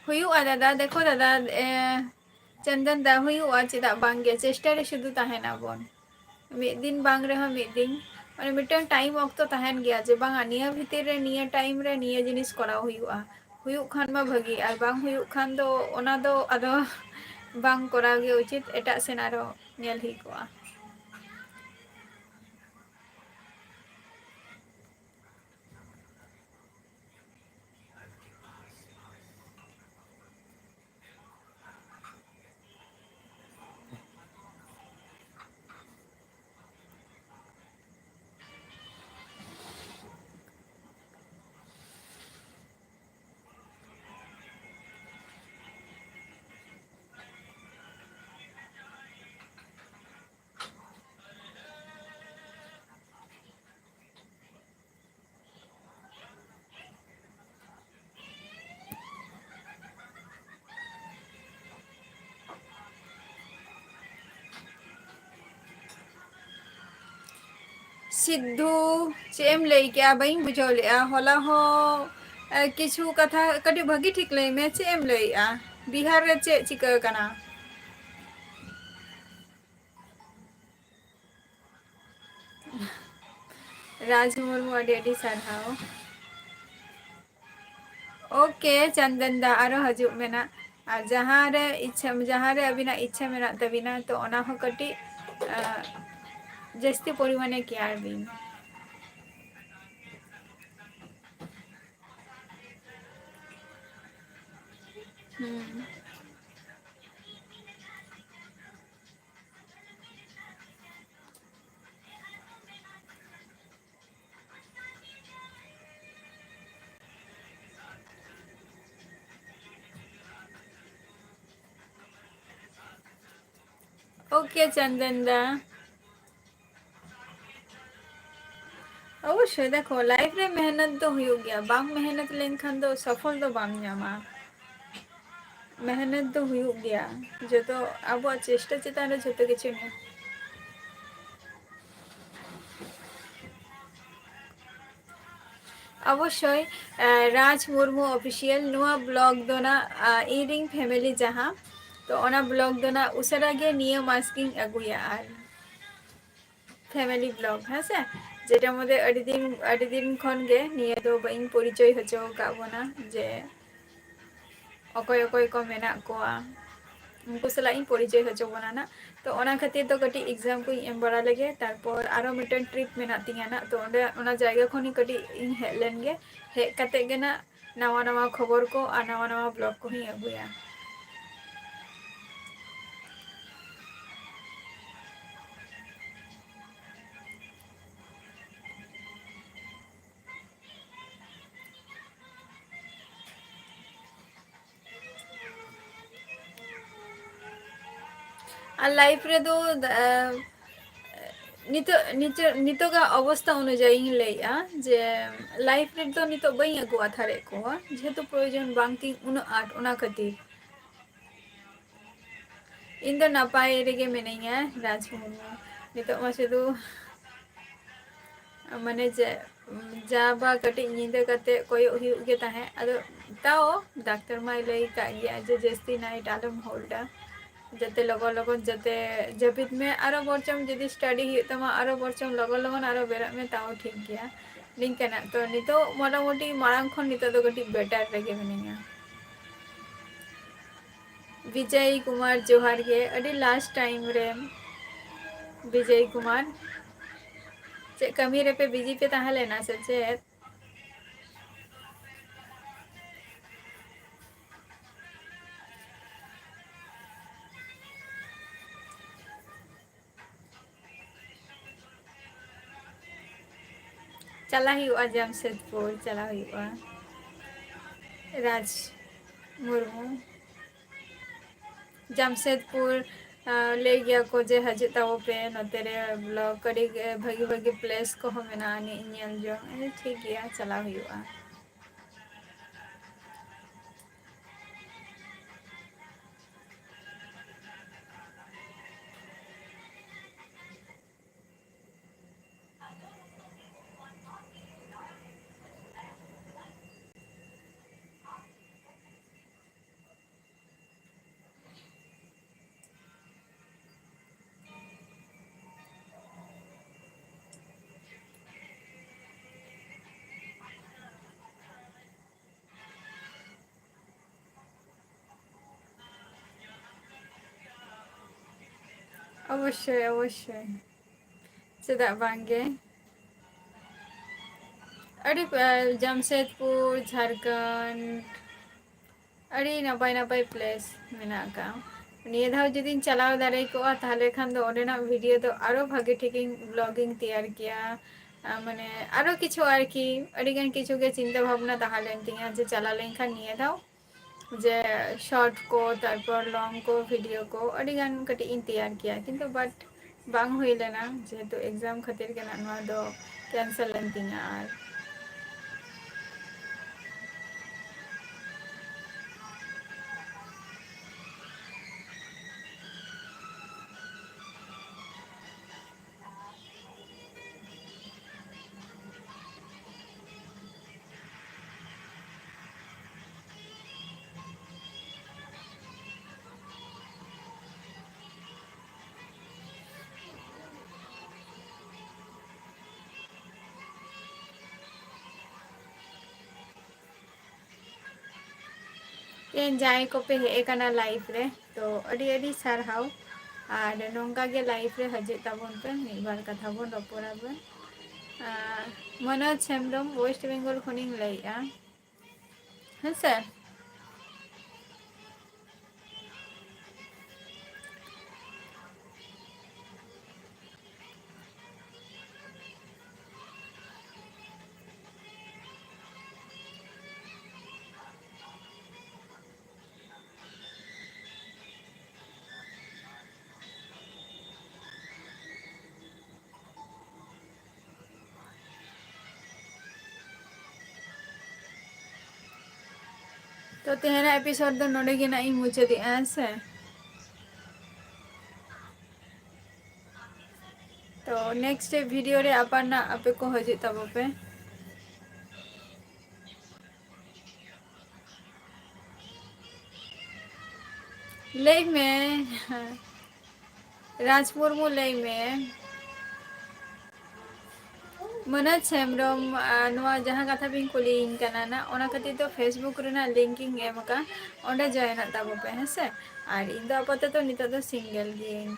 ᱦᱩᱭᱩᱜᱼᱟ ᱫᱟᱫᱟ, ᱫᱮᱠᱷᱚ ᱫᱟᱫᱟ, ᱮ, ᱪᱚᱱᱫᱚᱱ ᱫᱟ, ᱦᱩᱭᱩᱜᱼᱟ, ᱪᱮᱫᱟᱜ ᱵᱟᱝ ᱜᱮ? ᱪᱮᱥᱴᱟ ᱨᱮ ᱥᱩᱫᱷᱩ ᱛᱟᱦᱮᱱ ᱟᱵᱚᱱ᱾ ᱢᱤᱫ ᱫᱤᱱ ᱵᱟᱝ ᱨᱮᱦᱚᱸ ᱢᱤᱫ ᱫᱤᱱ, ᱢᱟᱱᱮ, ᱢᱤᱫᱴᱟᱝ time ᱚᱠᱛᱚ ᱛᱟᱦᱮᱱ ᱜᱮᱭᱟ ᱡᱮ ᱵᱟᱝᱟ, ᱱᱤᱭᱟᱹ ᱵᱷᱤᱛᱤᱨ ᱨᱮ, ᱱᱤᱭᱟᱹ time ᱨᱮ ᱱᱤᱭᱟᱹ ᱡᱤᱱᱤᱥ ᱠᱚᱨᱟᱣ ᱦᱩᱭᱩᱜᱼᱟ᱾ ᱦᱩᱭᱩᱜ ᱠᱷᱟᱱ ᱢᱟ ᱵᱷᱟᱹᱜᱤ, ᱟᱨ ᱵᱟᱝ ᱦᱩᱭᱩᱜ ᱠᱷᱟᱱ ᱫᱚ ᱚᱱᱟ ᱫᱚ ᱟᱫᱚ ᱵᱟᱝ ᱠᱚᱨᱟᱣ ᱜᱮ ᱩᱪᱤᱛ, ᱮᱴᱟᱜ ᱥᱮᱱ ᱟᱨᱚ ᱧᱮᱞ ᱦᱩᱭ ᱠᱚᱜᱼᱟ᱾ ᱥᱤᱫᱷᱩ, ᱪᱮᱫ ᱮᱢ ᱞᱟᱹᱭ ᱠᱮᱜᱼᱟ? ᱵᱟᱹᱧ ᱵᱩᱡᱷᱟᱹᱣ ᱞᱮᱜᱼᱟ᱾ ᱦᱚᱞᱟ ᱦᱚᱸ, ᱮ, ᱠᱤᱪᱷᱩ ᱠᱟᱛᱷᱟ ᱠᱟᱹᱴᱤᱡ ᱵᱷᱟᱹᱜᱤ ᱴᱷᱤᱠ ᱞᱟᱹᱭ ᱢᱮ, ᱪᱮᱫ ᱮᱢ ᱞᱟᱹᱭᱮᱜᱼᱟ? ᱵᱤᱦᱟᱨ ᱨᱮ ᱪᱮᱫ ᱪᱤᱠᱟᱹ ᱠᱟᱱᱟ? ᱨᱟᱡᱽ ᱢᱩᱨᱢᱩ, ᱟᱹᱰᱤ ᱟᱹᱰᱤ ᱥᱟᱨᱦᱟᱣ᱾ OK ᱪᱟᱱᱫᱟᱱ ᱫᱟ, ᱟᱨᱚ ᱦᱤᱡᱩᱜ ᱢᱮ ᱱᱟᱜ᱾ ᱟᱨ ᱡᱟᱦᱟᱸ ᱨᱮ ᱤᱪᱪᱷᱟᱹ, ᱡᱟᱦᱟᱸ ᱨᱮ ᱟᱹᱵᱤᱱᱟᱜ ᱤᱪᱪᱷᱟᱹ ᱢᱮᱱᱟᱜ ᱛᱟᱹᱵᱤᱱᱟ, ᱛᱚ ᱚᱱᱟ ᱦᱚᱸ ᱠᱟᱹᱴᱤᱡ, ᱟᱸ, ᱡᱟᱹᱥᱛᱤ ᱯᱚᱨᱤᱢᱟᱱᱮ care ᱵᱤᱱ᱾ ᱦᱩᱸ᱾ OK ᱪᱟᱱᱫᱟᱱ ᱫᱟ᱾ ᱚᱵᱚᱥᱥᱳᱭ, ᱫᱮᱠᱷᱚ, life ᱨᱮ ᱢᱮᱦᱱᱚᱛ ᱫᱚ ᱦᱩᱭᱩᱜ ᱜᱮᱭᱟ, ᱵᱟᱢ ᱢᱮᱦᱱᱚᱛ ᱞᱮᱱᱠᱷᱟᱱ ᱫᱚ ᱥᱚᱯᱷᱚᱞ ᱫᱚ ᱵᱟᱢ ᱧᱟᱢᱟ᱾ ᱢᱮᱦᱱᱚᱛ ᱫᱚ ᱦᱩᱭᱩᱜ ᱜᱮᱭᱟ, ᱡᱚᱛᱚ ᱟᱵᱚᱣᱟᱜ ᱪᱮᱥᱴᱟ ᱪᱮᱛᱟᱱ ᱨᱮ ᱡᱚᱛᱚ ᱠᱤᱪᱷᱩ ᱢᱮᱱᱟᱜᱼᱟ᱾ ᱚᱵᱚᱥᱥᱳᱭ, ᱮ, ᱨᱟᱡᱽ ᱢᱩᱨᱢᱩ Official ᱱᱚᱣᱟ vlog ᱫᱚ ᱱᱟᱜ, ᱟ, ᱤᱧ ᱨᱤᱱ family ᱡᱟᱦᱟᱸ, ᱛᱚ ᱚᱱᱟ vlog ᱫᱚ ᱱᱟᱜ ᱩᱥᱟᱹᱨᱟ ᱜᱮ ᱱᱤᱭᱟᱹ ᱢᱟᱥ ᱜᱤᱧ ᱟᱹᱜᱩᱭᱟ᱾ ᱟᱨ family vlog, ᱦᱮᱸ ᱥᱮ, ᱡᱮᱴᱟ ᱢᱚᱫᱽᱫᱷᱮ ᱟᱹᱰᱤ ᱫᱤᱱ, ᱟᱹᱰᱤ ᱫᱤᱱ ᱠᱷᱚᱱ ᱜᱮ ᱱᱤᱭᱟᱹ ᱫᱚ ᱵᱟᱹᱧ ᱯᱚᱨᱤᱪᱚᱭ ᱦᱚᱪᱚ ᱟᱠᱟᱫ ᱵᱚᱱᱟ, ᱡᱮ ᱚᱠᱚᱭ ᱚᱠᱚᱭ ᱠᱚ ᱢᱮᱱᱟᱜ ᱠᱚᱣᱟ, ᱩᱱᱠᱩ ᱥᱟᱞᱟᱜ ᱤᱧ ᱯᱚᱨᱤᱪᱚᱭ ᱦᱚᱪᱚ ᱵᱚᱱᱟ ᱱᱟᱜ᱾ ᱛᱚ ᱚᱱᱟ ᱠᱷᱟᱹᱛᱤᱨ ᱫᱚ ᱠᱟᱹᱴᱤᱡ exam ᱠᱚᱧ ᱮᱢ ᱵᱟᱲᱟ ᱞᱮᱜᱮ, ᱛᱟᱨᱯᱚᱨ ᱟᱨᱚ ᱢᱤᱫᱴᱮᱱ trip ᱢᱮᱱᱟᱜ ᱛᱤᱧᱟᱹ ᱱᱟᱜ, ᱛᱚ ᱚᱸᱰᱮ, ᱚᱱᱟ ᱡᱟᱭᱜᱟ ᱠᱷᱚᱱ ᱠᱟᱹᱴᱤᱡ ᱤᱧ ᱦᱮᱡ ᱞᱮᱱ ᱜᱮ, ᱦᱮᱡ ᱠᱟᱛᱮ ᱜᱮ ᱱᱟᱜ ᱱᱟᱣᱟ ᱱᱟᱣᱟ ᱠᱷᱚᱵᱚᱨ ᱠᱚ ᱟᱨ ᱱᱟᱣᱟ ᱱᱟᱣᱟ vlog ᱠᱚᱦᱚᱸᱧ ᱟᱹᱜᱩᱭᱟ᱾ ᱟᱨ life ᱨᱮᱫᱚ, ᱮ, ᱱᱤᱛᱚᱜ, ᱱᱤᱛᱚᱜ, ᱱᱤᱛᱚᱜᱟᱜ ᱚᱵᱚᱥᱛᱟ ᱚᱱᱩᱡᱟᱭᱤᱧ ᱞᱟᱹᱭᱮᱜᱼᱟ ᱡᱮ life ᱨᱮᱫᱚ ᱱᱤᱛᱚᱜ ᱵᱟᱹᱧ ᱟᱹᱜᱩ ᱟᱛᱷᱟᱨᱮᱫ ᱠᱚᱣᱟ, ᱡᱮᱦᱮᱛᱩ ᱯᱨᱚᱭᱳᱡᱚᱱ ᱵᱟᱝ ᱛᱤᱧ ᱩᱱᱟᱹᱜ ᱟᱸᱴ, ᱚᱱᱟ ᱠᱷᱟᱹᱛᱤᱨ᱾ ᱤᱧ ᱫᱚ ᱱᱟᱯᱟᱭ ᱨᱮᱜᱮ ᱢᱤᱱᱟᱹᱧᱟ, ᱨᱟᱡᱽ ᱢᱩᱨᱢᱩ᱾ ᱱᱤᱛᱚᱜ ᱢᱟ ᱥᱩᱫᱷᱩ, ᱢᱟᱱᱮ ᱡᱮ, ᱡᱟ ᱵᱟ ᱠᱟᱹᱴᱤᱡ ᱧᱤᱫᱟᱹ ᱠᱟᱛᱮ ᱠᱚᱭᱚᱜ ᱦᱩᱭᱩᱜ ᱜᱮ ᱛᱟᱦᱮᱸᱫ᱾ ᱟᱫᱚ ᱛᱟᱣ ᱰᱟᱠᱛᱟᱨ ᱢᱟᱭ ᱞᱟᱹᱭ ᱠᱟᱜ ᱜᱮᱭᱟ ᱡᱮ ᱡᱟᱹᱥᱛᱤ night ᱟᱞᱚᱢ ᱦᱳᱞᱰᱟ, ᱡᱟᱛᱮ ᱞᱚᱜᱚᱱ ᱞᱚᱜᱚᱱ ᱡᱟᱛᱮ ᱡᱟᱹᱯᱤᱫ ᱢᱮ, ᱟᱨᱚ ᱵᱚᱨᱪᱚᱢ ᱡᱩᱫᱤ study ᱦᱩᱭᱩᱜ ᱛᱟᱢᱟ ᱟᱨᱚ ᱵᱚᱨᱪᱚᱢ ᱞᱚᱜᱚᱱ ᱞᱚᱜᱚᱱ ᱟᱨᱚ ᱵᱮᱨᱮᱫ ᱢᱮ, ᱛᱟᱣ ᱴᱷᱤᱠ ᱜᱮᱭᱟ᱾ ᱱᱤᱝᱠᱟᱹᱱᱟᱜ᱾ ᱛᱚ ᱱᱤᱛᱚᱜ ᱢᱚᱴᱟᱢᱩᱴᱤ ᱢᱟᱲᱟᱝ ᱠᱷᱚᱱ ᱱᱤᱛᱚᱜ ᱫᱚ ᱠᱟᱹᱴᱤᱡ better ᱨᱮᱜᱮ ᱢᱤᱱᱟᱹᱧᱟ᱾ ᱵᱤᱡᱚᱭ ᱠᱩᱢᱟᱨ, ᱡᱚᱦᱟᱨ ᱜᱮ, ᱟᱹᱰᱤ last time ᱨᱮ᱾ ᱵᱤᱡᱚᱭ ᱠᱩᱢᱟᱨ, ᱪᱮᱫ ᱠᱟᱹᱢᱤ ᱨᱮᱯᱮ busy ᱯᱮ ᱛᱟᱦᱮᱸ ᱞᱮᱱᱟ ᱥᱮ ᱪᱮᱫ? ᱪᱟᱞᱟᱜ ᱦᱩᱭᱩᱜᱼᱟ ᱡᱟᱢᱥᱮᱫᱽᱯᱩᱨ, ᱪᱟᱞᱟᱜ ᱦᱩᱭᱩᱜᱼᱟ᱾ ᱨᱟᱡᱽ ᱢᱩᱨᱢᱩ, ᱡᱟᱢᱥᱮᱫᱽᱯᱩᱨ, ᱟᱸ, ᱞᱟᱹᱭ ᱜᱮᱭᱟ ᱠᱚ ᱡᱮ ᱦᱤᱡᱩᱜ ᱛᱟᱵᱚ ᱯᱮ ᱱᱚᱛᱮ ᱨᱮ vlog, ᱟᱹᱰᱤ ᱜᱮ ᱵᱷᱟᱹᱜᱤ ᱵᱷᱟᱹᱜᱤ place ᱠᱚᱦᱚᱸ ᱢᱮᱱᱟᱜᱼᱟ ᱟᱹᱱᱤᱡ ᱧᱮᱞ ᱡᱚᱝ᱾ ᱟᱫᱚ ᱴᱷᱤᱠ ᱜᱮᱭᱟ, ᱪᱟᱞᱟᱣ ᱦᱩᱭᱩᱜᱼᱟ᱾ ᱚᱵᱚᱥᱥᱳᱭ, ᱚᱵᱚᱥᱥᱳᱭ᱾ ᱪᱮᱫᱟᱜ ᱵᱟᱝ ᱜᱮ? ᱟᱹᱰᱤ, ᱮ, ᱡᱟᱢᱥᱮᱫᱽᱯᱩᱨ, ᱡᱷᱟᱲᱠᱷᱚᱸᱰ, ᱟᱹᱰᱤ ᱱᱟᱯᱟᱭ ᱱᱟᱯᱟᱭ place ᱢᱮᱱᱟᱜ ᱟᱠᱟᱫᱼᱟ᱾ ᱱᱤᱭᱟᱹ ᱫᱷᱟᱣ ᱡᱩᱫᱤᱧ ᱪᱟᱞᱟᱣ ᱫᱟᱲᱮ ᱠᱚᱜᱼᱟ, ᱛᱟᱦᱚᱞᱮ ᱠᱷᱟᱱ ᱫᱚ ᱚᱸᱰᱮᱱᱟᱜ video ᱫᱚ ᱟᱨᱚ ᱵᱷᱟᱜᱮ ᱴᱷᱤᱠᱤᱧ vlog ᱤᱧ ᱛᱮᱭᱟᱨ ᱠᱮᱭᱟ᱾ ᱟ, ᱢᱟᱱᱮ, ᱟᱨᱚ ᱠᱤᱪᱷᱩ ᱟᱨᱠᱤ, ᱟᱹᱰᱤᱜᱟᱱ ᱠᱤᱪᱷᱩ ᱜᱮ ᱪᱤᱱᱛᱟᱹ ᱵᱷᱟᱵᱽᱱᱟ ᱛᱟᱦᱮᱸ ᱞᱮᱱ ᱛᱤᱧᱟᱹ ᱡᱮ ᱪᱟᱞᱟᱣ ᱞᱮᱱᱠᱷᱟᱱ ᱱᱤᱭᱟᱹ ᱫᱷᱟᱣ ᱡᱮ short ᱠᱚ, ᱛᱟᱨᱯᱚᱨ long ᱠᱚ, video ᱠᱚ ᱟᱹᱰᱤᱜᱟᱱ ᱠᱟᱹᱴᱤᱡ ᱤᱧ ᱛᱮᱭᱟᱨ ᱠᱮᱭᱟ, ᱠᱤᱱᱛᱩ but ᱵᱟᱝ ᱦᱩᱭ ᱞᱮᱱᱟ, ᱡᱮᱦᱮᱛᱩ exam ᱠᱷᱟᱹᱛᱤᱨ ᱜᱮ ᱱᱟᱜ ᱱᱚᱣᱟ ᱫᱚ cancel ᱞᱮᱱ ᱛᱤᱧᱟ᱾ ᱟᱨ ᱛᱮᱦᱮᱧ ᱡᱟᱦᱟᱸᱭ ᱠᱚᱯᱮ ᱦᱮᱡ ᱟᱠᱟᱱᱟ live ᱨᱮ, ᱛᱚ ᱟᱹᱰᱤ ᱟᱹᱰᱤ ᱥᱟᱨᱦᱟᱣ᱾ ᱟᱨ ᱱᱚᱝᱠᱟ ᱜᱮ live ᱨᱮ ᱦᱤᱡᱩᱜ ᱛᱟᱵᱚᱱ ᱯᱮ, ᱢᱤᱫ ᱵᱟᱨ ᱠᱟᱛᱷᱟ ᱵᱚᱱ ᱨᱚᱯᱚᱲᱟ ᱵᱚᱱ᱾ ᱟᱨ ᱢᱚᱱᱳᱡᱽ ᱦᱮᱢᱵᱨᱚᱢ, West Bengal ᱠᱷᱚᱱᱤᱧ ᱞᱟᱹᱭᱮᱫᱼᱟ, ᱦᱮᱸ ᱥᱮ᱾ ᱛᱚ ᱛᱮᱦᱮᱧᱟᱜ episode ᱫᱚ ᱱᱚᱰᱮ ᱜᱮ ᱱᱟᱜ ᱤᱧ ᱢᱩᱪᱟᱹᱫᱮᱜᱼᱟ, ᱦᱮᱸ ᱥᱮ᱾ ᱛᱚ next video ᱨᱮ ᱟᱵᱟᱨ ᱱᱟᱜ ᱟᱯᱮ ᱠᱚ ᱦᱤᱡᱩᱜ ᱛᱟᱵᱚ ᱯᱮ᱾ ᱞᱟᱹᱭ ᱢᱮ, ᱨᱟᱡᱽ ᱢᱩᱨᱢᱩ, ᱞᱟᱹᱭ ᱢᱮ᱾ ᱢᱚᱱᱳᱡᱽ ᱦᱮᱢᱵᱨᱚᱢ, ᱟᱨ ᱱᱚᱣᱟ ᱡᱟᱦᱟᱸ ᱠᱟᱛᱷᱟ ᱵᱤᱱ ᱠᱩᱞᱤᱭᱤᱧ ᱠᱟᱱᱟ ᱱᱟᱜ, ᱚᱱᱟ ᱠᱷᱟᱹᱛᱤᱨ ᱫᱚ Facebook ᱨᱮᱱᱟᱜ link ᱤᱧ ᱮᱢ ᱟᱠᱟᱫᱼᱟ, ᱚᱸᱰᱮ join ᱚᱜ ᱛᱟᱵᱚ ᱯᱮ, ᱦᱮᱸ ᱥᱮ᱾ ᱟᱨ ᱤᱧ ᱫᱚ ᱟᱯᱟᱛᱚᱛᱚ ᱱᱤᱛᱚᱜ ᱫᱚ single ᱜᱤᱭᱟᱹᱧ᱾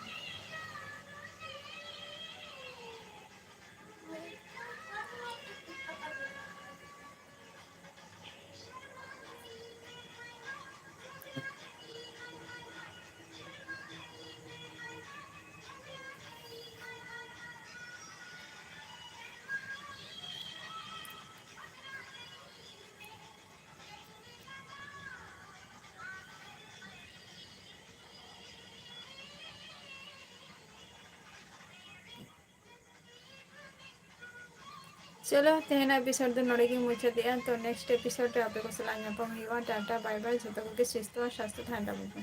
ᱪᱚᱞᱚ, ᱛᱮᱦᱮᱧᱟᱜ episode ᱫᱚ ᱱᱚᱰᱮ ᱜᱮᱧ ᱢᱩᱪᱟᱹᱫᱮᱜᱼᱟ᱾ ᱛᱚ next episode ᱨᱮ ᱟᱯᱮ ᱠᱚ ᱥᱟᱞᱟᱜ ᱧᱟᱯᱟᱢ ᱦᱩᱭᱩᱜᱼᱟ᱾ ᱴᱟᱴᱟ, bye bye, ᱡᱷᱚᱛᱚ ᱠᱚᱜᱮ ᱥᱩᱥᱛᱷᱚ ᱟᱨ ᱥᱟᱥᱛᱷᱚ ᱛᱟᱦᱮᱱ ᱛᱟᱵᱚᱱ ᱯᱮ᱾